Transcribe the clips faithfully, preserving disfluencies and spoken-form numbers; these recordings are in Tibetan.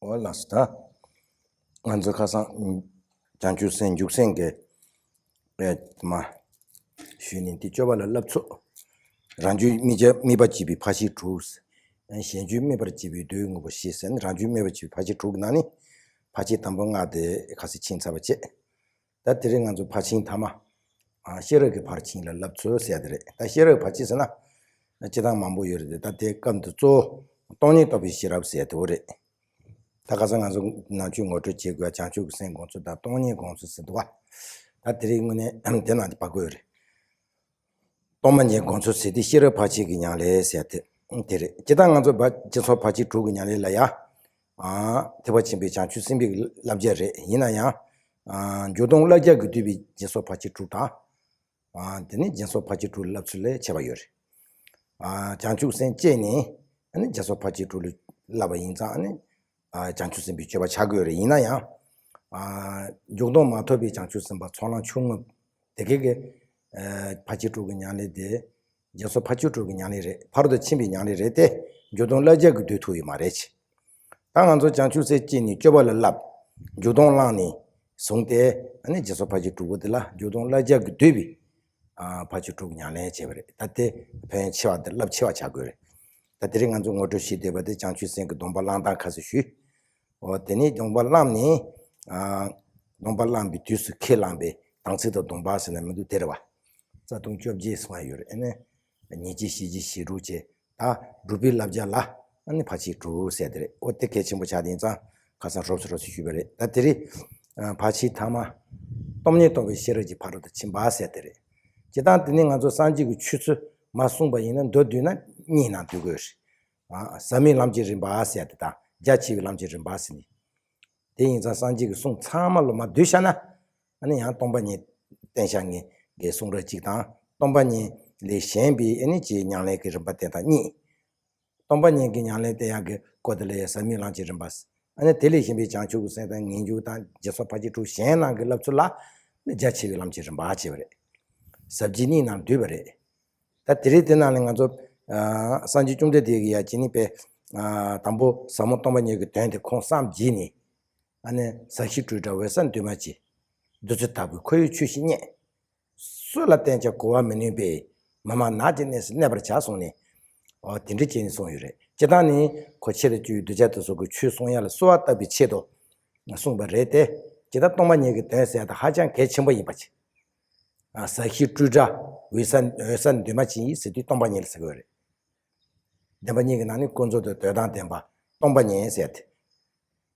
འོ་ལགས་སོ། ད་ང་ཚོ་ཁ་སང་བྱང་ཆུབ་སེམས་འཇུག་སེམས་ཀྱི་ཨེ་མ་ཞུས་ནས་དེ་སྤྱོད་པ་ལ་བསླབ་ཚུལ། རང་རྒྱུད་དམིགས་བྱ་དམིགས་པ་བྱེད་པའི་ཕར་ཕྱིན་དྲུག། གཞན་རྒྱུད་དམིགས་པར་བྱེད་པའི་བདུད་དངོས་པོ་བཞི་ཟེར་ནས། རང་རྒྱུད་དམིགས་པར་བྱེད་པའི་ཕར་ཕྱིན་དྲུག་གི་ནང་ནས་ཕར་ཕྱིན་དང་པོ་ལྔ་དེ་ཁ་སང་ཕྱིན་ཚར་བ་བྱས། ད་དེ་རིང་ང་ཚོ་ཕར་ཕྱིན་ཐ་མ། ཨ་ཤེས་རབ་ཀྱི་ཕར་ཕྱིན་ལ་བསླབ་ཚུལ་ཟེར་ཡ་དེ་རེད། ད་ཤེས་རབ་ཀྱི་ཕར་ཕྱིན་ཟེར་ན་སྤྱིར་བཏང་མང་པོ་ཡོད་རེད་དེ། ད་དེ་སྐབས་འདི་གཙོ་བོ་སྟོང་ཉིད་རྟོགས་པའི་ཤེས་རབ་ཟེར་ཡ་དེ་བོ་རེད། ད་ཁ་སང་ང་ཚོ་ནང་ཆོས་ངོ་སྤྲོད་བྱེད་དགོས་བྱང་ཆུབ་ཀྱི་སེམས་སྒོམ་ཚུལ་དང་སྟོང་ཉིད་སྒོམ་ཚུལ་ཟེར་འདུག་བ། ད་དེ་རིང་དངོས་གནས་དེ་ནང་དེ་བབ་དགོས་རེད། སྟོང་པ་ཉིད་སྒོམ་ཚུལ་ཟེར་དེ་ཤེས་རབ་ཕར་ཕྱིན་གྱི་ཉམས་ལེན་ཟེར་དེ་དེ་རེད། སྤྱིར་བཏང་ང་ཚོ་བ་སྦྱིན་སོགས་ཕར་ཕྱིན་དྲུག་གི་ཉམས་ལེན་ལ་ཡ། ཨ་ཐེག་པ་ཆེན་པོའི་བྱང་ཆུབ་སེམས་དཔའི་བསླབ་བྱ་རེད། ཡིན་ན་ཡང་། ཨ་འཇུག་ལྡོག་བསླབ་བྱ་གིས་བསྡུས་པའི་སྦྱིན་སོགས་ཕར་ཕྱིན་དྲུག་དང་། ཨ་དེ་ནི་སྦྱིན་སོགས་ཕར་ཕྱིན་དྲུག་ལ་བསླབ་ཚུལ་ལ་ཁྱད་པར་ཡོད་རེད། ཨ་བྱང་ཆུབ་སེམས་བསྐྱེད་ནས་ཨ་ནི་སྦྱིན་སོགས་ཕར་ཕྱིན་དྲུག་ལ་བསླབ་པ་ཡིན་ཙང་། ཨ་ནི་ཨ་བྱང་ཆུབ་སེམས་དཔའི་སྤྱོད་པ་ཆགས་ཀྱི་ཡོད་རེད། ཡིན་ན་ཡང་། ཨ་འཇུག་ལྡོག་མ་ཐོབ་པའི་བྱང་ཆུབ་སེམས་དཔའ་ཚོགས་ལམ་ཆུང་ངུ་དེ་གའི་གི་ཨ་ཕར་ཕྱིན་དྲུག་གི་ཉམས་ལེན་དེ། སྦྱིན་སོགས་ཕར་ཕྱིན་དྲུག་གི་ཉམས་ལེན་རེད། ཕ་རོལ་ཏུ་ཕྱིན་པའི་ཉམས་ལེན་རེད་དེ། འཇུག་ལྡོག་བསླབ་བྱ་གིས་བསྡུས་ཐུབ་ཡོད་མ་རེད་ཅེས། ད་ང་ཚོ་བྱང་ཆུབ་སེམས་བསྐྱེད་ནས་སྤྱོད་པ་ལ་བསླབ། འཇུག་ལྡོག་བླངས་ནས་བཟུང་སྟེ། ཨ་ནི་སྦྱིན་སོགས་ཕར་ཕྱིན་དྲུག་པོ་དེ་ལ་འཇུག་ལྡོག་བསླབ་བྱ་གིས་བསྡུས་པའི་ཨ་ཕར་ཕྱིན་དྲུག་ཉམས་ལེན་བྱས་པ་རེད། ད་དེ་ཕན་ཡོན་ཆེ་བ་དེ་རླབས་ཆེ་བ་ཆགས་དགོས་རེད། ད་དེ་རིང་ང་ཚོ་ངོ་སྤྲོད་བྱེད་བསྡད་པ་དེ་བྱང་ཆུབ་སེམས་ཀྱི་སྡོམ་པ་བླང་སྟངས་ཁ་གསལ་ཞུས། འོ་དེ་ནས་སྡོམ་པ་བླངས་ནས། ཨ་སྡོམ་པ་བླངས་པའི་དུས་སུ་ཁས་བླངས་པའི་དམ་ཚིག་དང་སྡོམ་པ་ཟེར་ན་མི་འདུག་དེ་རེད་བ། རྩ་ལྟུང་བཅོ་བརྒྱད་གསུང་ཡ་ཡོད་རེད། ཨ་ནི་ཉེས་བྱས་ཞི་བྱས་ཞི་དྲུག་བྱས། ད་སྒྲུབ་པའི་བསླབ་བྱ་ལ་ཨ་ནི་ཕར་ཕྱིན་དྲུག་ཟེར་དེ་རེད། འོ་དེ་གལ་ཆེན་པོ་ཆགས་དེ་ཡིན་ཙང་ཁ་སང་རོབ་ཙམ་རོབ་ཙམ་ཞུས་པ་རེད། ད་དེ་རིང་ཨ་ཕར་ཕྱིན་ཐ་མ། སྟོང་ཉིད་རྟོགས་པའི་ཤེས་རབ་ཀྱི་ཕ་རོལ་ཏུ་ཕྱིན་པ་ཟེར་དེ་རེད། སྤྱིར་བཏང་དེ་ནི་ང་ཚོ་སངས་རྒྱས་ཀྱི་ཆོས་ཚུལ་མར་གསུངས་པ་ཡིན་ན་མདོར་བསྡུས་ན་གཉིས་ནང་འདུས་དགོས་རེད། ཨ་ཟབ་མོའི་ལམ་གྱི་རིམ་པ་ཟེར་དེ་དང་རྒྱ་ཆེ་བའི་ལམ་གྱི་རིམ་པ་ཟེར་ནས། དེ་ཡིན་ཙང་སངས་རྒྱས་ཀྱི་གསུང་ཚང་མ་ལ་མར་བསྡུས་བཞག་ན། ཨ་ནི་ཡང་སྟོང་པ་ཉིད་བསྟན་བཞག་མཁན་གྱི་གསུང་རབ་གཅིག་དང་། སྟོང་པ་ཉིད་ལས་གཞན་པའི་ཨ་ནི་ཅིག་ཉམས་ལེན་གྱི་རིམ་པ་དེ་དང་གཉིས། སྟོང་པ་ཉིད་ཀྱི་ཉམས་ལེན་བསྟན་ཡག་གི་སྐོར་དེ་ལ་ཡང་ཟབ་མོའི་ལམ་གྱི་རིམ་པ། ཨ་ནི་དེ་ལས་གཞན་པའི་བྱང་ཆུབ་ཀྱི་སེམས་དང་ངེས་འབྱུང་དང་སྦྱིན་སོགས་ཕར་ཕྱིན་དྲུག་གཞན་རྣམས་ཀྱི་བསླབ་ཚུལ་ལ་ནི་རྒྱ་ཆེ་བའི་ལམ་གྱི་རིམ་པ་བྱས་པ་རེད། ཟབ་རྒྱས་གཉིས་ནང་འདུས་པ་རེད། ད་དེ་རིང་དེ་ནང་ལ་ང་ཚོ་ཨ་སངས་རྒྱས་བཅོམ་ལྡན་འདས་ཀྱིས་ཡ་ཅི་ནི་པའི་ཨ་དང་པོ་ཟབ་མོ་སྟོང་པ་ཉིད་ཀྱི་དོན་དེ་ཁོང་བསམ་བརྗེད་ནས། ཨ་ནི་ཟབ་ཞི་སྤྲོས་བྲལ་འོད་གསལ་འདུས་མ་བྱས། བདུད་རྩི་ལྟ་བུའི་ཁོ་བོའི་ཆོས་ཤིག་རྙེད། སུ་ལ་བསྟན་ཀྱང་གོ་བར་མི་ནུས་པས། མི་སྨྲ་ནགས་ཀྱི་གནས་སུ་གནས་པར་བྱ་གསུངས་ནས། འོ་དེ་འདྲ་བྱས་ནས་གསུངས་ཡོད་རེད། སྤྱིར་བཏང་ནི་ཁོ་ཆེད་དུ་བཅོལ་བའི་གདུལ་བྱ་དེ་ཚོ་གི་ཆོས་གསུང་ཡ་ལ་གསོལ་བ་བཏབ་པའི་ཆེད་དུ་གསུངས་པ་རེད་དེ། སྤྱིར་བཏང་སྟོང་པ་ཉིད་ཀྱི་དོན་ཟེར་ཡ་དེ་ཧ་ཅང་གལ་ཆེན་པོ་ཡིན་པ་བྱས། ཨ་ཟབ་ཞི་སྤྲོས་བྲལ་འོད་གསལ་འོད་གསལ་འདུས་མ་བྱས་ཟེར་དུས་སྟོང་པ་ཉིད་ལ་ཟེར་གྱི་ཡོད་རེད། བདེན་པ་གཉིས་ཀྱི་ནང་ནས་ཀུན་རྫོབ་ཏུ་དོན་དམ་བདེན་པ་སྟོང་པ་ཉིད་ཟེར་ཏེ།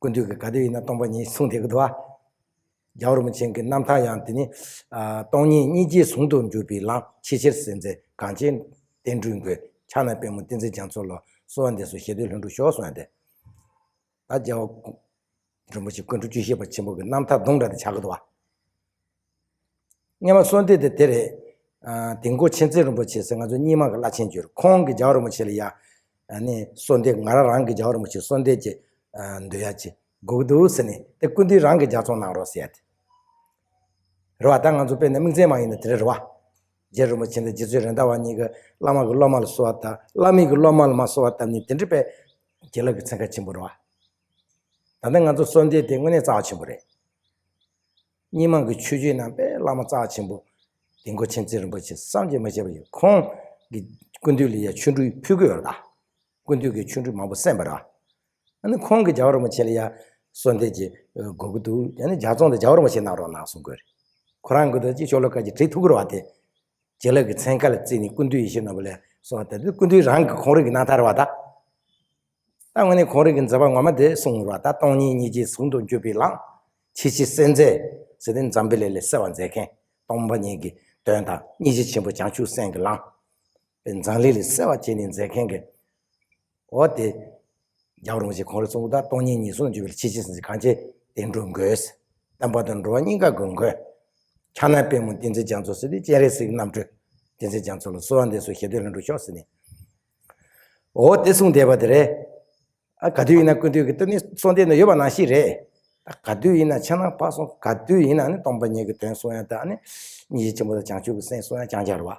ཀུན་བཏུས་ཀྱི་ག་དུས་ཡིན་ན་སྟོང་པ་ཉིད་གསུངས་བསྡད་ཀྱི་འདུག་བ། རྒྱལ་བ་རིན་པོ་ཆེ་གི་རྣམ་ཐར་ཡང་དེ་ནི། ཨ་སྟོང་ཉིད་སྙིང་རྗེ་ཟུང་དུ་འཇུག་པའི་ལམ། ཆེས་ཆེར་གསལ་མཛད་གངས་ཅན་བསྟན་འགྲོའི་མགོན། ཕྱག་ན་པདྨོ་བསྟན་འཛིན་རྒྱ་མཚོ་ལ། གསོལ་བ་འདེབས་སོ་ཞེ་འདོད་ལྷུན་གྲུབ་ཤོག་གསུངས་ཡ་དེ། ད་རྒྱལ་བ་རིན་པོ་ཆེ་ཀུན་འགྲོ་སྤྱོད་བཞི་པ་ཆེན་པོ་གི་རྣམ་ཐར་དུམ་གྲ་དེ་ཆགས་ཀྱི་འདུག་བ། སྔོན་མ་གསོལ་འདེབས་དེ་དེ་རེད། ཨ་དིལ་མགོ་མཁྱེན་བརྩེ་རིན་པོ་ཆེ་ཟེར་ང་ཚོ་རྙིང་མ་གི་བླ་ཆེན་ཅིག་ཡོད་རེད། ཁོང་གིས་རྒྱལ་བ་རིན་པོ་ཆེ་ལ་ཡ། ཨ་ནི་གསོལ་འདེབས་ང་རང་རང་གིས་རྒྱལ་བ་རིན་པོ་ཆེ་གསོལ་འདེབས་ཀྱི་ཨ་འདོན་ཡ་ཅིག་དགོས་ཀྱི་འདུག་ཟེར་ནས་དེ་སྐུ་མདུན་རང་གིས་ལྗགས་རྩོམ་གནང་རོགས་ཟེར་ཡ་དེ། རེད་བ། ད་ང་ཚོ་དཔེར་ན་དམིགས་བརྩེ་མ་ཡིན་ན་དེ་འདྲ་རེད་བ། རྗེ་རིན་པོ་ཆེ་དང་རྗེ་བཙུན་རེད་མདའ་བ་གཉིས་ཀྱིས་བླ་མ་གི་སློབ་མ་ལ་གསོལ་བ་བཏབ། བླ་མས་ཀྱི་སློབ་མ་ལ་མར་གསོལ་བ་བཏབ་ནས་དེ་འདྲ་དཔེ་བྱིན་རླབས་ཀྱི་ཚན་ཁ་ཆེན་པོ་རེད་བ། ད་ལྟ་ང་ཚོ་གསོལ་འདེབས་དེ་དངོས་གནས་རྩ་བ་ཆེན་པོ་རེད། རྙིང་མ་གི་ཆོས་བརྒྱུད་ནང་དཔེ་བླ་མ་རྩ་ཆེན་པོ་དིལ་མགོ་མཁྱེན་བརྩེ་རིན་པོ་ཆེ་བསམ་གྱིས་མི་ཁྱབ་པ་ཡོད། ཁོང་གི་སྐུ་མདུན་ལ་ཡ་ཆོ་འཕྲུལ་ཕུལ་གྱི་ཡོད་རེད་ད། སྐུ་མདུན་གྱིས་ཆོ་འཕྲུལ་མང་པོ་གསན་པ་རེད། ཨ་ནི་ཁོང་གིས་རྒྱལ་བ་རིན་པོ་ཆེ་ལ་ཡ་གསོལ་འདེབས་ཀྱི་དགོས་ཀྱི་འདུག་ཡང་ན་ལྗགས་རྩོམ་དེ་རྒྱལ་བ་རིན་པོ་ཆེ་གནང་རོགས་གནང་གསུང་གི་ཡོད་རེད། ཁོ་རང་གིས་ད་ཅིག་ཤོ་ལོ་ཀ་ཅིག་བྲིས་ཐུབ་ཀྱི་རེད་བ་དེ། བྱིན་རླབས་ཀྱི་ཚན་ཁ་ལ་བརྩིས་ནས་སྐུ་མདུན་ཡིད་བཞིན་ནོར་བུ་ལ་གསོལ་བ་བཏབ་དུས་སྐུ་མདུན་རང་གི་ཁོང་རང་གི་རྣམ་ཐར་རེད་བ་ད། ད་དངོས་གནས་ཁོང་རང་གི་མཛད་པ་ངོ་མ་དེ་གསུངས་རེད་བ། ད་སྟོང་ཉིད་སྙིང་རྗེ་ཟུང་དུ་འཇུག་པའི་ལམ། ཆེས་ཆེར་གསལ་མཛད་ཟེར་དེ་འཛམ་བུ་གླིང་ལ་གསལ་བར་མཛད་མཁན། སྟོང་པ་ཉིད་ཀྱི་དོན་དང་སྙིང་རྗེ་ཆེན་པོ་བྱང་ཆུབ་སེམས་ཀྱི་ལམ། འཛམ་གླིང་ལ་གསལ་བར་བྱས་ནས་མཛད་མཁན་གྱི། འོ་དེ། རྒྱལ་བ་རིན་པོ་ཆེ་ཁོང་རང་གསུངས་ད་སྟོང་ཉིད་སྙིང་རྗེ་ཟུང་དུ་འཇུག་པའི་ལམ། ཆེས་ཆེར་གསལ་མཛད་གངས་ཅན་བསྟན་འགྲོའི་མགོན། བསྟན་པ་དང་འགྲོ་བ་གཉིས་ཀ་གི་མགོན། ཕྱག་ན་པདྨོ་བསྟན་འཛིན་རྒྱ་མཚོ་ཟེར་དུས་སྤྱན་རས་གཟིགས་རྣམ་སྤྲུལ། བསྟན་འཛིན་རྒྱ་མཚོ་ལ་གསོལ་བ་འདེབས་སོ་ཞེ་འདོད་ལྷུན་གྲུབ་ཤོག་ཟེར་ནས། འོ་དེ་གསུངས་བསྡད་པ་དེ་རེད། ཨ་ག་དུས་ཡིན་ན་སྐུ་མདུན་གྱི་སྟོད་ནས་གསོལ་འདེབས་ནང་ཡོད་པ་ནང་བཞིན་རེད། ད་ག་དུས་ཡིན་ན་ཆ་ནང་ཕར་སོང་ག་དུས་ཡིན་ན་ནི་སྟོང་པ་ཉིད་ཀྱི་དོན་གསུང་ཡ་དང་ནི། སྙིང་རྗེ་ཆེན་པོ་དང་བྱང་ཆུབ་ཀྱི་སེམས་གསུང་ཡ་རྐྱང་རྐྱང་རེད་བ།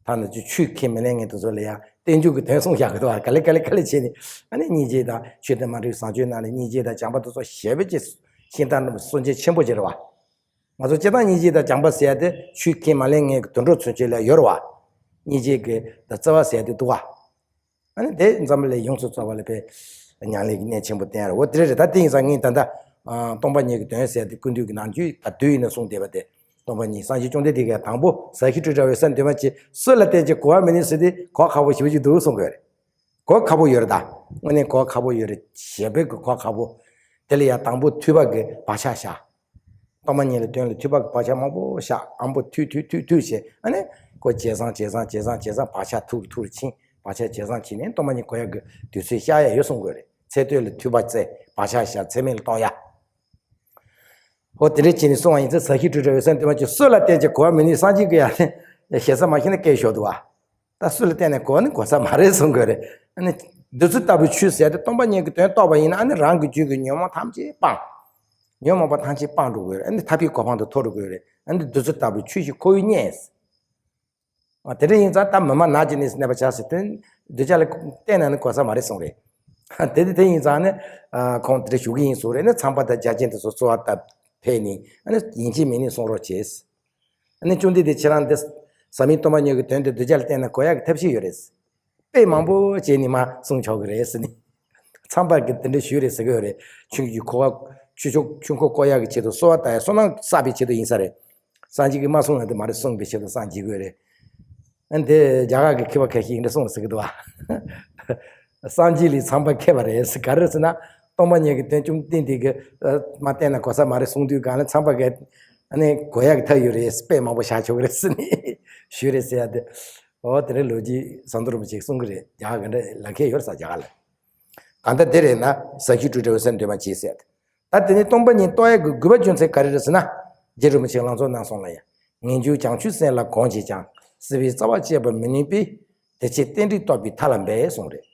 ཐ་ན་ཅིག་ཆོས་ཁས་མི་ལེན་མཁན་དེ་ཚོ་ལ་ཡ་ བསྟན་འགྱུར་གྱི་དོན་གསུངས་བཞག་གི་འདུག་བ། ག་ལེ་ག་ལེ་ག་ལེ་བྱས་ནས། ཨ་ནི་སྙིང་རྗེ་དང་ཆོས་དང་མ་འདྲེས་བཟང་སྤྱོད་རྣམས་ལས་སྙིང་རྗེ་དང་བྱམས་པ་དེ་ཚོ་ཞེ་པོ་ཅིག་ཤིང་རྟ་རྣམས་སུན་འབྱིན་ཆེན་པོ་ཅིག་རེད་བ། ང་ཚོ་སྤྱིར་བཏང་སྙིང་རྗེ་དང་བྱམས་པ་ཟེར་ཡ་དེ་ཆོས་ཁས་མ་ལེན་མཁན་གྱི་དུད་འགྲོ་ཚུན་ཆད་ལ་ཡོད་རེད་བ། སྙིང་རྗེ་གི་དང་བརྩེ་བ་ཟེར་ཡ་དེ་འདུག་བ། ཨ་ནི་དེ་འཛམ་བུ་གླིང་ཡོངས་སུ་རྫོགས་པ་ལ་དཔེ་ཉམས་ལེན་གྱི་གནད་ཆེན་པོ་བསྟན་ཡ་རེད། འོ་དེ་རེད་རེད། ད་དེ་ཡིན་ཙང་ངས་ད་ལྟ་ཨ་སྟོང་པ་ཉིད་ཀྱི་དོན་ཟེར་ཡ་དེ་ཀུན་བཏུས་ཀྱི་ནང་རྒྱུད་ད་དུས་ཡིན་ན་གསུངས་བསྡད་པ་དེ། སྟོང་པ་ཉིད་སངས་རྒྱས་བཅོམ་ལྡན་འདས་ཀྱིས་དང་པོ་ཟ་ཞིང་དྲོད་བྲལ་བའི་ས་འདོད་མ་བྱེད། སུ་ལ་བརྟེན་ཅིང་གོ་བར་མི་ནུས་ཟེར་དེ་གོ་ཁག་པོ་ཞེ་པོ་ཅིག་འདུག་གསུང་གི་ཡོད་རེད། གོ་ཁག་པོ་ཡོད་རེད་ད། དངོས་གནས་གོ་ཁག་པོ་ཡོད་རེད། ཞེ་པོ་གི་གོ་ཁག་པོ། དེ་ལ་ཡང་དང་པོ་ཐོས་པ་གི་བག་ཆགས་བཞག་སྟོང་པ་ཉིད་ལ་དོན་ལ་ཐོས་པ་གི་བག་ཆགས་མང་པོ་བཞག་ཨམ་པོ་ཐུག་ཐུག་ཐུག་ཐུག་བྱས། ཨ་ནི་ཁོ་ཇེ་བཟང་ཇེ་བཟང་ཇེ་བཟང་ཇེ་བཟང་བག་ཆགས་ཐུག་རུ་ཐུག་རུ་ཕྱིན། བག་ཆགས་ཇེ་བཟང་ཕྱིན་ནས་སྟོང་པ་ཉིད་གོ་ཡག་གི་དུས་ཚོད་ཤར་ཡ་ཡོད་གསུང་དགོས་རེད། ཚེ་སྟོད་ལ་ཐོས་པ་བཙལ། བག་ཆགས་བཞག་ཚེ་སྨད་ལ་གཏོང་ཡ། ཨོ་དེ་འདྲ་བྱས་ནས་གསུང་བ་ཡིན་ཚེ། ཟ་ཞིང་དྲོད་བྲལ་བའི་ས་འདོད་མ་བྱེད། སུ་ལ་བརྟེན་ཅིང་གོ་བར་མི་ནུས། སངས་རྒྱས་ཀྱིས་ཡང་ཞེ་ས་མ་ཤེས་ན་སྐད་ཤོར་འདུག་བ། ད་སུ་ལ་བརྟེན་ནས་གོ་ནི་གོ་ས་མ་རེད་གསུང་དགོས་རེད། ཨ་ནི་བདུད་རྩི་ལྟ་བུའི་ཆོས་ཟེར་ཏེ་སྟོང་པ་ཉིད་ཀྱི་དོན་རྟོགས་པ་ཡིན་ན། ཨ་ནི་རང་གི་རྒྱུད་ཀྱི་ཉོན་མོངས་ཐམས་ཅད་སྤངས། ཉོན་མོངས་པ་ཐམས་ཅད་སྤངས་འགྲོ་དགོས་རེད། ཨ་ནི་ཐར་པའི་གོ་འཕང་དུ་མཐོ་འགྲོ་དགོས་རེད། ཨ་ནི་བདུད་རྩི་ལྟ་བུའི་ཆོས་ཤིག་ཁོ་བོས་རྙེད། ཨ་དེ་འདྲ་ཡིན་ཙང་ད་མི་མ་ནག་ཅིག་ནས་གནས་པ་བྱ་ཟེར་དོན་གདུལ་བྱ་ལ་བརྟེན་ན་ནི་གོ་ས་མ་རེད་གསུང་རེད། དེ་དེ་དེ་ཡིན་ཙང་ནི་ཨ་ཁོང་དེ་འདྲ་ཞུ་གི་ཡིན་གསུང་རེད། ནི་ཚངས་པ་དང་རྒྱ་ཆེན་དེ་ཚོ་གསོལ་བ་བཏབ་ཕེབས་ནས། ཨ་ནི་ཡིན་གཅིག་མིན་གཉིས་གསུང་རོགས་བྱས། ཨ་ནི་བཅོམ་ལྡན་འདས་ཁྱེད་རང་འདི་ཟབ་མོའི་སྟོང་པ་ཉིད་ཀྱི་དོན་དེ་གདུལ་བྱ་ལ་བསྟན་ན་གོ་ཡག་གི་ཐབས་ཤེས་ཡོད་རེད། དཔེ་མང་པོ་བྱས་ནས་མ་གསུང་ཆོག་གི་རེད་ཟེར་ནས། ཚངས་པ་གིས་དེ་འདྲ་ཞུས་རེད་ཟེར་གི་ཡོད་རེད། ཆོས་ཀྱི་འཁོར་བ། ཆོས་ཕྱོགས་ཆོས་འཁོར་བསྐོར་ཡག་གི་ཆེད་དུ་གསོལ་བ་བཏབ་ཡ། བསོད་ནམས་བསགས་པའི་ཆེད་དུ་ཡིན་ས་རེད། སངས་རྒྱས་ཀྱིས་མ་གསུངས་ན་དེ་མ་རེད། གསུངས་པའི་ཆེད་དུ་སངས་རྒྱས་དགོས་རེད། ཨ་ནི་དེ་རྒྱ་གར་གྱི་མཁས་པ་ཁ་ཤས་ཡིན་འདྲ་གསུངས་ཟེར་གི་འདུག་བ། སངས་རྒྱས་ལས་ཚངས་པ་མཁས་པ་རེད་ཟེར། ག་རེ་ཟེར་ན། སྟོང་པ་ཉིད་ཀྱི་དོན་བཅོམ་ལྡན་འདས་ཀྱིས་ཨ་མ་བསྟན་ན་གོ་ས་མ་རེད་གསུང་དུས་སྒང་ལ། ཚངས་པ་གིས་ཨ་ནི་གོ་ཡག་གི་ཐབས་ཡོད་རེད། དཔེ་མང་པོ་བཞག་ཆོག་གི་རེད་ཟེར་ནས་ཞུས་རེད་ཟེར་ཡ་དེ། ཨོ་དེ་རིང་ལོ་རྒྱུས་ཟམ་གདོང་རིན་པོ་ཆེས་གསུང་གི་རེད། རྒྱ་གར་ག་འདྲ་ལབ་མཁན་ཡོད་རེད་ཟེར། རྒྱ་གར་ལ། གང་ལྟར་དེ་རེད་ན་ཟ་ཞིང་དྲོད་བྲལ་བའི་ས་འདོད་མ་བྱེད་ཟེར། ད་དེ་ནས་སྟོང་པ་ཉིད་རྟོགས་ཡག་གི་དགོས་པ་རྒྱུ་མཚན་ག་རེ་རེད་ཟེར་ན། རྗེ་རིན་པོ་ཆེས་ལང་ཚོ་ནང་གསུངས་ལ་ཡང་། ངེས་འབྱུང་བྱང་ཆུབ་སེམས་ལ་གང་བྱེད་ཀྱང་། སྲིད་པའི་རྩ་བ་བཅད་པར་མི་ནུས་པས། དེ་ཕྱིར་རྟེན་འབྲེལ་རྟོགས་པའི་ཐབས་ལ་འབད་གསུངས་རེད།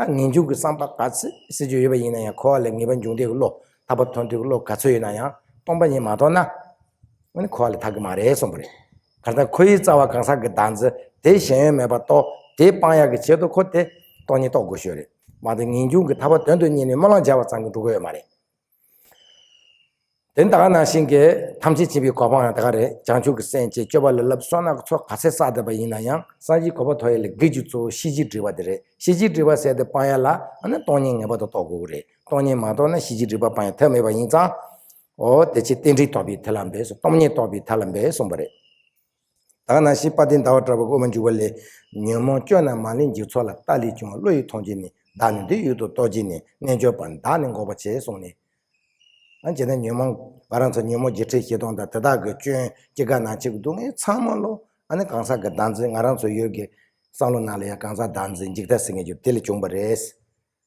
ད་ངེས་འབྱུང་གི་བསམ་པ་ག་ཚོད་སྲིད་རྒྱུ་ཡོད་པ་ཡིན་ན་ཡང་། འཁོར་བ་ལས་ངེས་པ་འབྱུང་འདོད་ཀྱི་བློ། ཐར་པ་ཐོབ་འདོད་ཀྱི་བློ་ག་ཚོད་ཡོད་ན་ཡང་། སྟོང་པ་ཉིད་མ་རྟོགས་ན། ཨ་ནི་འཁོར་བ་ལས་ཐར་གི་མ་རེད་གསུངས་པ་རེད། གང་ལྟར་འཁོར་བའི་རྩ་བ་གང་ཟག་གི་བདག་འཛིན་དེ་ཞེན་ཡུལ་མེད་པར་རྟོགས། དེ་སྤང་ཡག་གི་ཆེད་དུ་ཁོ་དེ་སྟོང་ཉིད་རྟོགས་དགོས་ཤོས་རེད། མ་གཏོགས་ངེས་འབྱུང་གི་ཐར་པ་དོན་དུ་གཉེར་ནས་སྨོན་ལམ་རྒྱག་པ་ཙམ་གྱིས་འགྲོ་གི་ཡོད་མ་རེད། དེ་ད་ག་ནང་བཞིན་གྱི་ཐམས་ཅད་མཁྱེན་པའི་གོ་འཕང་ཡང་ད་ག་རེད། བྱང་ཆུབ་ཀྱི་སེམས་བསྐྱེད། སྤྱོད་པ་ལ་བསླབ། བསོད་ནམས་ཀྱི་ཚོགས་ག་ཚད་བསགས་བསྡད་པ་ཡིན་ན་ཡང་། སངས་རྒྱས་གོ་འཕང་ཐོབ་ཡག་ལ་གལ་ཆེ་གཙོ་བོ་ཤེས་བྱའི་སྒྲིབ་པ་དེ་རེད། ཤེས་བྱའི་སྒྲིབ་པ་ཟེར་དེ་སྤང་ཡག་ལ་ཨ་ནི་སྟོང་ཉིད་ངེས་པར་དུ་རྟོགས་དགོས་ཀྱི་རེད། སྟོང་ཉིད་མ་རྟོགས་ན་ཤེས་བྱའི་སྒྲིབ་པ་སྤང་ཡག་ཐབས་མེད་པ་ཡིན་ཙང་། ཨོ་དེ་ཕྱིར་རྟེན་འབྲེལ་རྟོགས་པའི་ཐབས་ལ་འབད་གསུངས། སྟོང་ཉིད་རྟོགས་པའི་ཐབས་ལ་འབད་གསུངས་པ་རེད། ད་ག་ནང་བཞིན་དཔལ་ལྡན་ཟླ་བ་གྲགས་པ་དབུ་མ་འཇུག་པ་ལས། ཉོན་མོངས་སྐྱོན་རྣམས་མ་ལུས་འཇིག་ཚོགས་ལ། ལྟ་ལས་བྱུང་བ་བློ་ཡི་མཐོང་བྱེད་ནི། བདག་ནི་འདི་ཡུལ་དུ་རྟོག་བྱེད་ནས། རྣལ་འབྱོར་པ་བདག་ནི་འགོག་པར་བྱེད་གསུངས་ནས། ཨ་ནི་བྱས་ན་ཉོན་མོངས་ང་རང་ཚོ་ཉོན་མོངས་བརྒྱད་ཁྲི་བཞི་སྟོང་དང་དེ་དག་གི་སྐྱོན་སྐྱེ་རྒ་ན་འཆི་གི་སྡུག་བསྔལ་ཚང་མ་ལོ། ཨ་ནི་གང་ཟག་གི་བདག་འཛིན། ང་རང་ཚོ་ཡུལ་གྱི་བསམ་བློ་ནང་ལ་ཡང་གང་ཟག་བདག་འཛིན་འཇིག་ལྟ་ཟེར་མཁན་ཅིག་དེ་ལས་བྱུང་བ་རེད།